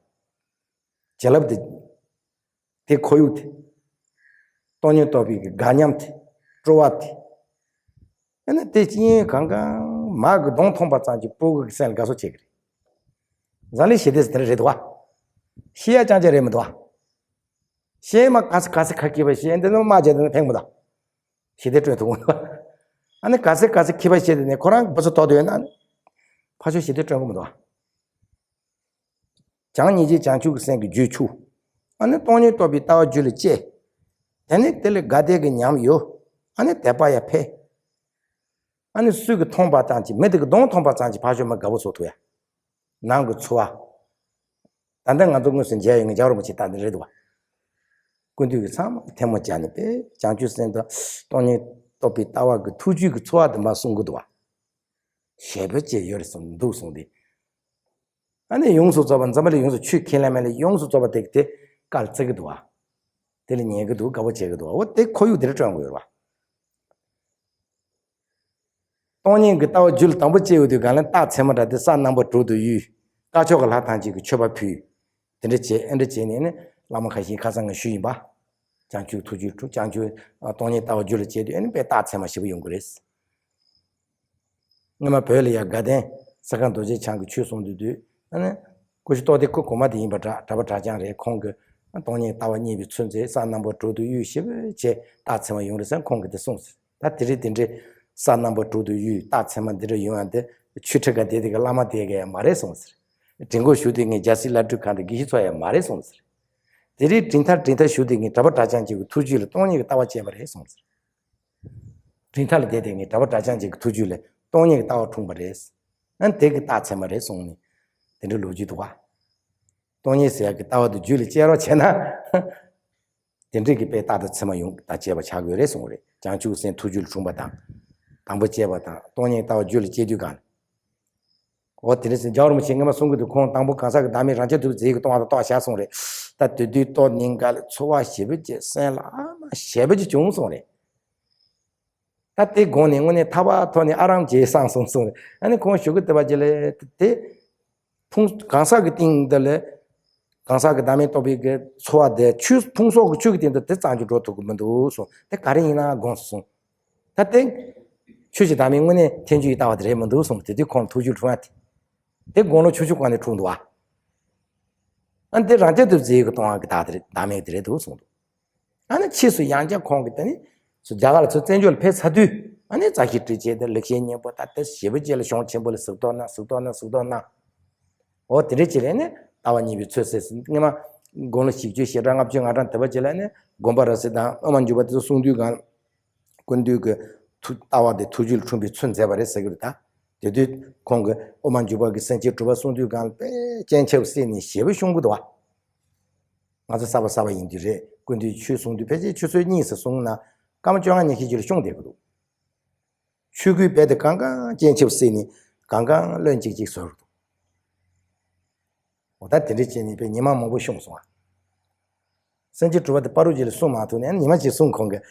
བྱིན་རླབས་དེ། དེ་ཁོར་ཡུག་དེ། སྟོང་ཉིད་རྟོགས་པའི་གི་དགའ་ཉམས་དེ། སྤྲོ་བ་དེ། ཨ་ནི་དེ་ཅི་ཡིན་གང་གང་མ་གི་གདོང་མཐོང་པ་ཙམ་གྱིས་སྤུ་གུ་གི་སེམས་ལ་དགའ་བསུ་བྱེད་ཀྱི་རེད། མཛངས་ལས་ཞི་བདེ་ཟེར་དེ་འདྲ་རེད་འདུག་བ། ཤེས་ཡ་རྐྱང་རྐྱང་རེད་མི་འདུག་བ། ཤེས་མ་ག་ཚོད་ག་ཚོད་ཁ་སྐྱེས་པ་ཤེས་འདི་ནི་མ་བྱས་དེ་ནི་ཕན་མི་འདུག་ཞི་བདེ་སྤྲོད་ཐུབ་མི་འདུག་བ། ཨ་ནི་ག་ཚོད་ག་ཚོད་མཁས་པ་ཤེས་དེ་ནི་ཁོ་རང་བུ་ཚོ་ཐོག་ཏུ་ཡོད་ན་ནི། ཕར་ཕྱོགས་ཞི་བདེ་སྤྲོད་ཀྱི་མི་འདུག་བ། བྱམས་སྙིང་རྗེ་བྱང་ཆུབ་ཀྱི་སེམས་ཀྱི་རྒྱུད་ཆུ། ཨ་ནི་སྟོང་ཉིད་རྟོགས་པའི་ལྟ་བ་རྒྱུད་ལ་སྐྱེ། དེ་ནས་དེ་ལ་དགའ་བདེ་གི་ཉམས་ཡོད། ཨ་ནི་དད་པ་ཡང་འཕེལ། ཨ་ནི་སུས་ཀྱིས་མཐོང་པ་ཙམ་གྱིས་མི་དེ་གི་གདོང་མཐོང་པ་ཙམ་གྱིས་ཕར་ཕྱོགས་མི་དགའ་པོ་བཟོ་ཐུབ་ཡ། ནང་གི་ཚོར་བ། ད་ལྟ་ང་ཚོ་དངོས་སུ་མཇལ་ཡོད་ངེས་རྒྱལ་བ་རིན་པོ་ཆེ་ད་འདི་རེད་འདུག་བ། སྐུ་མདུན་གྱིས་ཚང་མ་ཐལ་མོ་སྦྱར་ནས་དཔེ་བྱང་ཆུབ་སེམས་དང་སྟོང་ཉིད་རྟོགས་པའི་ལྟ་བ་གི་ཐུགས་རྒྱུད་ཀྱི་ཚོར་བ་དེ་མར་གསུང་གི་འདུག་བ། ཞེ་པོ་ཅིག་ཡོད་རེད་གསུངས་འདུག་གསུངས་ཏེ། ཨ་ནི་ཡོངས་སུ་རྫོགས་པ་འཛམ་བུ་གླིང་ཡོངས་སུ་ཆོས་ཁས་ལེན་མེད་ལ་ཡོངས་སུ་རྫོགས་པ་དེ་དེ་བཀའ་ལ་བརྩི་གི་འདུག་བ། དེ་ལ་ཉན་གི་འདུག་དགའ་པོ་བྱེད་གི་འདུག་བ། འོ་དེ་ཁོར་ཡུག་དེ་འདྲ་སྐྲུན་དགོས་རེད་བ། སྟོང་ཉིད་ཀྱི་ལྟ་བ་རྒྱུད་ལ་དང་པོ་སྐྱེ་ཡོང་དུས་གང་ལ་རྟགས་མཚན་མ་འདྲ་དེ་ས་རྣམ་པ་དྲུག་ཏུ་གཡུས། དཀར་ཕྱོགས་ཀྱི་ལྷ་ཐམས་ཅད་ཀྱིས་མཆོད་པ་ཕུལ། དེ་འདྲ་བྱས་ཨེ་འདྲ་བྱས་ནས་ནི་བླ་མ་ཁ་ཤས་ཁ་སང་ང་ཞུས་ཡིན་པ། བྱང་ཆུབ་ཐུགས་རྒྱུད་དྲུག་བྱང་ཆུབ་སྟོང་ཉིད་ལྟ་བ་རྒྱུད་ལ་སྐྱེ་དུས་ཨེ་ནི་དཔེ་རྟགས་མཚན་མ་ཞེ་པོ་ཡོང་གི་རེད། སྔོན་མ་བོད་ལ་ཡང་དགའ་ལྡན་ས་སྐྱ་རྡོ་རྗེ་འཆང་གིས་ཆོས་གསུངས་དུས་དུས་ཨ་ནི་སྐུ་ཞབས་རྟོགས་ལྡན་སྐུ་གོང་མ་དེ་ཡིན་པ་འདྲ། གྲྭ་པ་གྲྭ་རྐྱང་རེད། ཁོང་གིས་སྟོང་ཉིད་ལྟ་བ་རྙེད་པའི་ཚུལ་མཛད་ས་རྣམ་པ་དྲུག་ཏུ་གཡུས་ཞེ་པོ་བྱས་རྟགས་མཚན་མ་ཡོང་རེད་ཟེར་ཁོང་གིས་དེ་གསུངས་ཟེར། ད་དེ་རིང་དེ་འདྲའི་ས་རྣམ་པ་དྲུག་ཏུ་གཡུས་རྟགས་མཚན་མ་འདི་འདྲ་ཡོང་ཡང་དེ་ཆོས་ཁྲི་ཁ་བསྡད་དེ་གི་བླ་མ་དེ་གས་ཡང་མ་རེད་གསུངས་ཟེར། དྲིན་གོང་ཞུ་དེ་ངས་རྒྱལ་སྲས་བླ་སྤྲུལ་ཁང་དུ་དགེ་བཤེས་ཚོ་ཡང་མ་རེད་གསུངས་ཟེར། དེ་རིང་དྲིན་ཐར་དྲིན་ཐར་ཞུ་དེ་ངས་གྲྭ་པ་གྲྭ་རྐྱང་གཅིག་གི་ཐུགས་རྒྱུད་ལ་སྟོང་ཉིད་ཀྱི་ལྟ་བ་སྐྱེས་པ་རེད་གསུངས་ཟེར། དྲིན་ཐར་ལ་བསྡད་དེ་ངས་གྲྭ་པ་གྲྭ་རྐྱང་གཅིག་གི་ཐུགས་རྒྱུད་ལ་སྟོང་ཉིད་ཀྱི་ལྟ་བ་འཁྲུངས་པ་རེད། ཨ་ནི་དེ་གི་རྟགས་མཚན་མ་རེད་གསུངས་ནས་དེ་འདྲའི་ལོ་རྒྱུས་འདུག་ག་སྟོང་ཉིད་ཟེར་ཡག་གི་ལྟ་བ་དེ་རྒྱུད་ལ་སྐྱེ་རོགས་བྱས་ན། དེ་འདྲའི་གི་དཔེ་རྟགས་དང་མཚན་མ་ཡོང་དང་བཅས་པ་ཆགས་དགོས་རེད་གསུངས་རེད། བྱང་ཆུབ་སེམས་ཐུགས་རྒྱུད་ལ་འཁྲུངས་པ་དང་། དང་པོ་སྐྱེས་པ་དང་སྟོང་ཉིད་ལྟ་བ་རྒྱུད་ལ་སྐྱེ་དུས་གང་། འོ་དེ་རེད་ཟེར་རྒྱལ་བ་རིན་པོ་ཆེ་སྔོན་མ་གསུང་གི་འདུག་ཁོང་དང་པོ་གང་ཟག་གི་བདག་མེད་རང་རྐྱ་ཐུབ་པའི་རྫས་ཡོད་ཀྱི་སྟོང་བ་དང་རྟོགས་བྱ་གསུངས་རེད། ད་དེ་དུས་རྟོགས་ནིང་ག་ལ་ཚོར་བ་ཞེ་པོ་ཅིག་སེམས་ལ་ཨ་མ་ཞེ་པོ་ཅིག་བྱུང་གསུངས་རེད། ད་དེ་དགོངས་ནས་དངོས་གནས་ཐར་པ་ཐོབ་ནས་ཨ་རམ་བྱས་སངས་སོང་གསུངས། ཨ་ནི་ཁོང་ཞུ་གི་དེ་བ་ཅི་ལས་དེ། ཕུང་གང་ཟག་གི་སྟེང་འདི་ལས། གང་ཟག་གི་བདག་མེད་རྟོགས་པའི་གི་འཚོ་བ་དེ་ཆོས་ཕུང་སོགས་ཀྱི་ཆོས་ཀྱི་སྟེང་དུ་དེ་གཙང་རྒྱུ་འགྲོ་ཐུབ་ཀྱི་མི་འདུག་གསུངས། དེ་ག་རེ་ཡིན་ན་དགོངས་སུ་གསུངས། ད་དེ་ཆོས་ཀྱི་བདག་མེད་དངོས་གནས་ཐལ་འགྱུར་གྱི་ལྟ་བ་དེ་རེད་མི་འདུག་གསུངས། དེ་དུས་ཁོང་ལ་ཐུགས་རྒྱུས་འཁྲུངས་ཡ་དེ། དེ་དགུང་ལོ་ཆུང་ཆུང་སྒང་ནས་འཁྲུངས་འདུག་ཨ། ཨ་ནི་དེ་རང་རྐྱ་དུ་རྫས་ཀྱི་སྟོང་བ་གི་བདག་དེ་རེད། བདག་མེད་དེ་རེད་འདུག་གསུངས་འདུག། ཨ་ནི་ཕྱིས་སུ་ཡང་བསྐྱར་ཁོང་གིས་དེ་ནི་སུ་རྒྱ་གར་ལ་ཚུར་བཙན་བྱོལ་ལ་ཕེབས་ཚར་དུས། ཨ་ནི་རྩ་ཤེ་ཊཱིཀ་བྱས་ཏེ་ལེགས་བཤད་སྙིང་པོ་ད་ལྟ་ཞེ་པོ་ཅིག་ལ་གཞུང་ཆེན་པོ་ལ་གཟིགས་རྟོག་གནང་། གཟིགས་རྟོག་གནང་། གཟིགས་རྟོག་གནང་། འོ་དེ་འདྲ་བྱས་ལས་ནི་ལྟ་བ་གཉིས་པའི་ཚོད་ཟེར་ཟིན། སྔོན་མ་དགུང་ལོ་བཞི་བཅུ་ཞེ་གྲངས་ལྔ་བཅུ་ང་གྲངས་དེ་བ་བྱས་ལས་ནི་དགོངས་པ་རབ་གསལ་དང་དབུ་མ་འཇུག་པ་དེ་ཚོ་གསུང་དུས་གང་། ཀུན་འདུས་ཀྱི་ཐུགས་ལྟ་བ་དེ་ཐུགས་རྒྱུད་ལ་འཁྲུངས་པའི་ཚུལ་མཛད་པ་རེད་ཟེར་གྱི་རེད་ད། དེ་དུས་ཁོང་གིས་དབུ་མ་འཇུག་པ་གི་སེམས་བསྐྱེད་གྲུབ་པ་གསུང་དུས་གང་དཔེ་སྤྱན་ཆབ་བསྲེས་ནས་ཞེ་པོ་གཤོང་གི་འདུག་བ། ང་ཚོ་གསར་པ་གསར་པ་ཡིན་དུས་རེད། ཀུན་འདུས་ཆོས་གསུང་དུས་ཕལ་ཆེར་ཆུ་ཚོད་གཉིས་སུ་གསུངས་ན་སྐར་མ་བཅོ་ལྔ་ཉི་ཤུ་ཅིག་ལ་གཤོང་བསྡད་ཀྱི་འདུག། ཆོས་སྐུའི་དཔལ་དེ་གང་གང་སྤྱན་ཆབ་བསྲེས་ནས་གང་གང་བློན་གཅིག་གཅིག་བཟོ་རུ་འདུག། འོ་ད་དེ་འདྲ་བྱས་ནས་དཔེ་ཉི་མ་མང་པོ་གཤོང་སོང་ཨ། སེམས་བསྐྱེད་གྲུབ་པ་དེ་བར་དུ་ཅིག་ལ་གསུང་མ་ཐུབ་ནས་ཉི་མ་གཅིག་གསུང་ཁོང་གིས།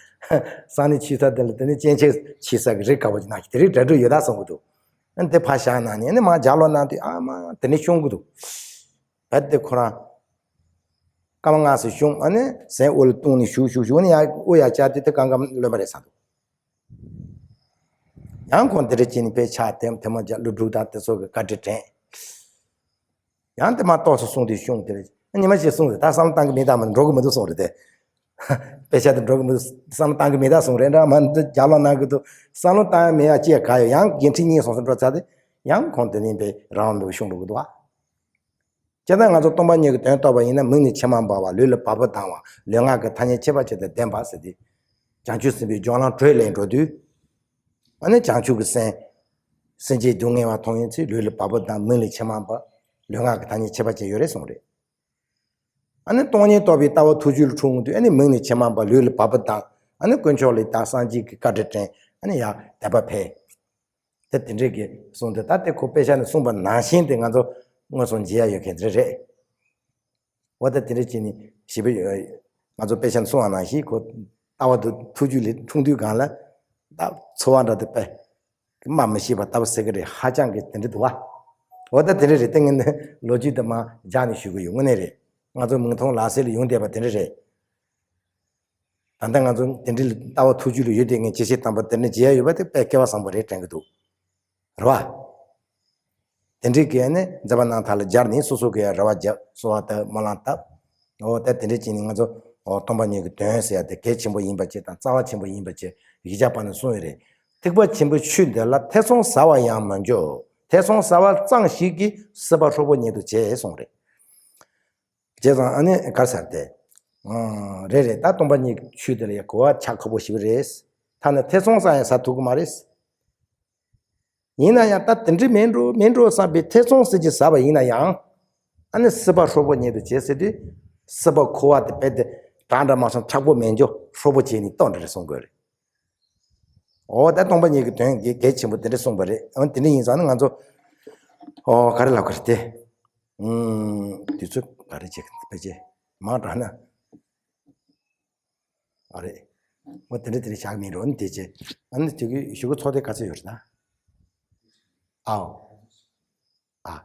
སང་ནི་ཆོས་ས་དེ་ལ་དེ་ནི་སྤྱན་ཆབ་ཆེ་ས་གི་རིགས་དཀར་པོ་ཅིག་ན་དེ་རིགས་གྲ་སྒྲིག་ཡོད་ད་གསུང་གི་འདུག། ཨ་ནི་དེ་ཕར་བཞག་གནང་ནས་ཨ་ནི་མར་ལྗགས་ཀློག་གནང་དུས་ཨ་མ་དེ་ནི་གཤོང་གི་འདུག། བད་དེ་ཁོ་རང་སྐར་མ་ལྔ་ཙམ་གཤོང་། ཨ་ནི་ཟན་དབུ་ལ་བཏུང་ནས་བཞུགས་བཞུགས་བཞུགས་ནས་ཡར་དབུ་ཡར་བཀྱག་དུས་དེ་གང་ག་ལོན་པ་རེད་ཟེར་འདུག། ཡང་ཁོང་དེ་འདྲ་བྱས་ནས་དཔེ་ཕྱག་དེ་དེ་མོ་རྒྱག། ཀླུ་སྒྲུབ་དང་དེ་ཚོ་གི་བཀའ་དྲིན་དྲན། ཡང་དེ་མ་གཏོགས་སུ་གསུང་དུས་གཤོང་དེ་རེད། ཉི་མ་ཞིག་གསུངས་ཏེ་ད་བསམ་བློ་བཏང་གི་མེད་ད་མ་འགྲོ་གི་མི་འདུག་གསུངས་རེད་དེ། དཔེ་ཆ་དེ་འགྲོ་གི་མི་འདུག། བསམ་བློ་བཏང་གི་མེད་ད་གསུངས་རེད་འདྲ་མ་འདི་རྒྱབ་ལོག་གནང་གི་འདུག། བསམ་བློ་བཏང་ཡ་མེད་ཡ་ཅི་ཡ་ག་ཡོད། ཡང་འགན་འཁྲི་གཉིས་སོང་སོང་འགྲོ་ཚར་ཏེ་ཡང་ཁོང་དེ་ནས་དཔེ་རང་དབང་མེད་པར་གཤོང་འགྲོ་གི་འདུག་ཨ། ཇི་ལྟར་ང་ཚོ་སྟོང་པ་ཉིད་ཀྱི་དོན་རྟོགས་པ་ཡིན་ན། མིག་ནི་མཆི་མ་འབབ་པ། ལུས་ལ་བ་སྤུ་ལྡང་བ། ལུས་ངག་གི་ཐ་སྙད་ཁྱད་པར་ཅན་དང་ལྡན་པ་ཟེར་ཏེ། བྱང་ཆུབ་སེམས་དཔའི་སྦྱོར་ལམ་བགྲོད་ལས་འགྲོ་དུས། ཨ་ནི་བྱང་ཆུབ་ཀྱི་སེམས། སེམས་ཅན་སྡུག་བསྔལ་བ་མཐོང་ཡོང་ཚེ་ལུས་ལ་བ་སྤུ་ལྡང་། མིག་ལ་མཆི་མ་འབབ། ལུས་ངག་གི་ཐ་སྙད་ཁྱད་པར་ཅན་ཡོད་རེད་གསུངས་རེད། ཨ་ནི་སྟོང་ཉིད་རྟོགས་པའི་ལྟ་བ་ཐུགས་རྒྱུད་ལ་འཁྲུངས་དུས་ཨ་ནི་མིག་ནི་མཆི་མ་འབབ། ལུས་ལ་བ་སྤུ་ལྡང་། ཨ་ནི་དཀོན་མཆོག་ལ་ད་སངས་རྒྱས་ཀྱི་བཀའ་དྲིན་དྲན། ཨ་ནི་ཡར་དད་པ་འཕེལ། དེ་དེ་འདྲས་ཀྱི་གསུངས་ཏེ། ད་དེ་ཁོ་དཔེ་ཆ་ནས་གསུངས་པ་ནང་བཞིན་དེ་ང་ཚོ་མངོན་སུམ་མཇལ་ཡ་ཡོད་མཁན་དེ་རེད། འོ་ད་དེ་འདྲས་བྱས་ནས་ཞེ་པོ་ཡོད། ང་ཚོ་དཔེ་ཆ་ནས་གསུངས་པ་ནང་བཞིན་ཁོ་ལྟ་བ་དུ་ཐུགས་རྒྱུད་ལ་འཁྲུངས་དུས་གང་ལ་ད་ཚོར་བ་འདྲ་དེ་དཔེ་སྨྲ་མི་ཤེས་པ་ལྟ་བུ་ཟེར་གི་རེད། ཧ་ཅང་གི་དེ་འདྲ་འདུག་བ། འོ་ད་དེ་འདྲ་རེད། ད་ངས་ནི་ལོ་རྒྱུས་དེ་མར་སྦྱར་ནས་ཞུ་གི་ཡོད། དངོས་གནས་རེད། ང་ཚོ་མིག་མཐོང་ལག་ཟིན་ལ་ཡོང་བསྡད་པ་དེ་འདྲ་རེད། ད་ལྟ་ང་ཚོ་དེ་འདྲའི་ལྟ་བ་ཐུགས་རྒྱུད་ལ་ཡོད་དེ་ངས་ཇི་སྲིད་དམ་པ་དེ་འདྲ་མཇལ་ཡོད་པ་དེ་དཔེ་སྐལ་བ་བཟང་པོ་རེད་དྲན་གི་འདུག། རེད་བ། དེ་འདྲའི་གི་ནི་མཛད་པ་རྣམ་ཐར་ལ་སྦྱར་ནས་སོ་སོ་གི་ཡང་རེ་བ་བརྒྱབ། གསོལ་བ་བཏབ། སྨོན་ལམ་བཏབ། འོ་ད་དེ་འདྲ་བྱས་ནས་ང་ཚོ་འོ་སྟོང་པ་ཉིད་ཀྱི་དོན་ཟེར་ཡ་དེ་གལ་ཆེན་པོ་ཡིན་པ་བཅས་དང་རྩ་བ་ཆེན་པོ་ཡིན་པ་བཅས་ཡིག་ཆ་པ་ནས་གསུངས་ཡོད་རེད། ཐེག་པ་ཆེན་པོའི་ཆོས་འདི་ལ། ཐེ་ཚོམ་ཟ་བར་ཡང་མི་འགྱུར། ཐེ་ཚོམ་ཟ་བ་ཙམ་ཞིག་གིས། སྲིད་པ་ཧྲིལ་པོ་ཉིད་དུ་བྱེད། གསུངས་རེད། བྱས་ཙང་ཨ་ནི་ག་རེ་ཟེར་ཏེ། ཨ། རེད་རེད། ད་སྟོང་པ་ཉིད་ཀྱི་ཆོས་དེ་ལ་ཡང་གོ་བ་ཆགས་ཁག་པོ་ཞིག་རེད། ཐ་ན་ཐེ་ཚོམ་ཟ་ཡང་ཟ་ཐུབ་ཀྱི་མ་རེད། ཡིན་ན་ཡང་ད་དེ་འདྲ་མིན་འགྲོ་མིན་འགྲོ་བསམ་པའི་ཐེ་ཚོམ་ཟེར་གྱི་ཟ་བ་ཡིན་ན་ཡང་། ཨ་ནི་སྲིད་པ་ཧྲིལ་པོ་ཉིད་དུ་བྱེད་ཟེར་དུས། སྲིད་པ་འཁོར་བ་དེ་རྦད་དེ་དྲག་འདྲ་མ་སོང་། མཁྲེགས་པོ་མེད་འགྱོ། ཧྲིལ་པོ་བྱས་ནས་ལྟོ་འདྲ་རེ་གསུང་དགོས་རེད། འོ་ད་སྟོང་པ་ཉིད་ཀྱི་དོན་གལ་གལ་ཆེན་པོ་དེ་འདྲ་གསུངས་པ་རེད། འོ་དེ་འདྲ་ཡིན་ཙང་ནི་ང་ཚོ། འོ་ག་རེ་ལབ་དགོས་རེད་དེ། ཨུམ། དུས་ཚོད་ག་རེ་བྱེད་ཀྱི་ཕལ་ཆེར་མང་དྲགས་ན། ཨ་རེད། འོ་དེ་འདྲ་དེ་འདྲ་བཞག་མིན་འགྲོ་ནི་དེ་བྱས། ཨ་ནི་དེ་གི་གཞུག་གུ་ཚོགས་དེ་ག་ཚོད་ཡོད་རེད་ན། ཨའོ། ཨ།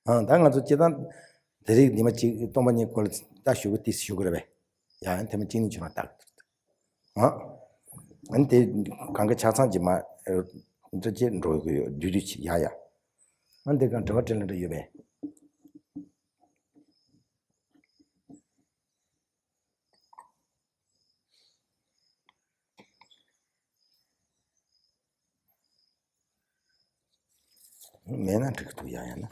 ཨ། ད་ང་ཚོ་སྤྱིར་བཏང་དེ་རིང་ཉི་མ་གཅིག་སྟོང་པ་ཉིད་སྐོར་ལ་ད་ཞུ་གི་ཏིས་ཞུ་གི་རེད་པས། ཡ་ཡང་ཐེངས་མ་གཅིག་གཉིས་བྱུང་བ་ལྟར། ཨ། ཨ་ནི་དེ་གང་ག་ཆ་ཚང་གྱི་མ་འདྲ་ཅེས་འགྲོ་གི་ཡོད་དུས་དུས་ཡ་ཡ། ཨ་ནི་དེ་གང་དྲི་བ་དྲིས་ལན་འདྲ་ཡོད་པས། མེད་ན་འགྲིག་གི་འདུག་ཡང་ཡང་ན།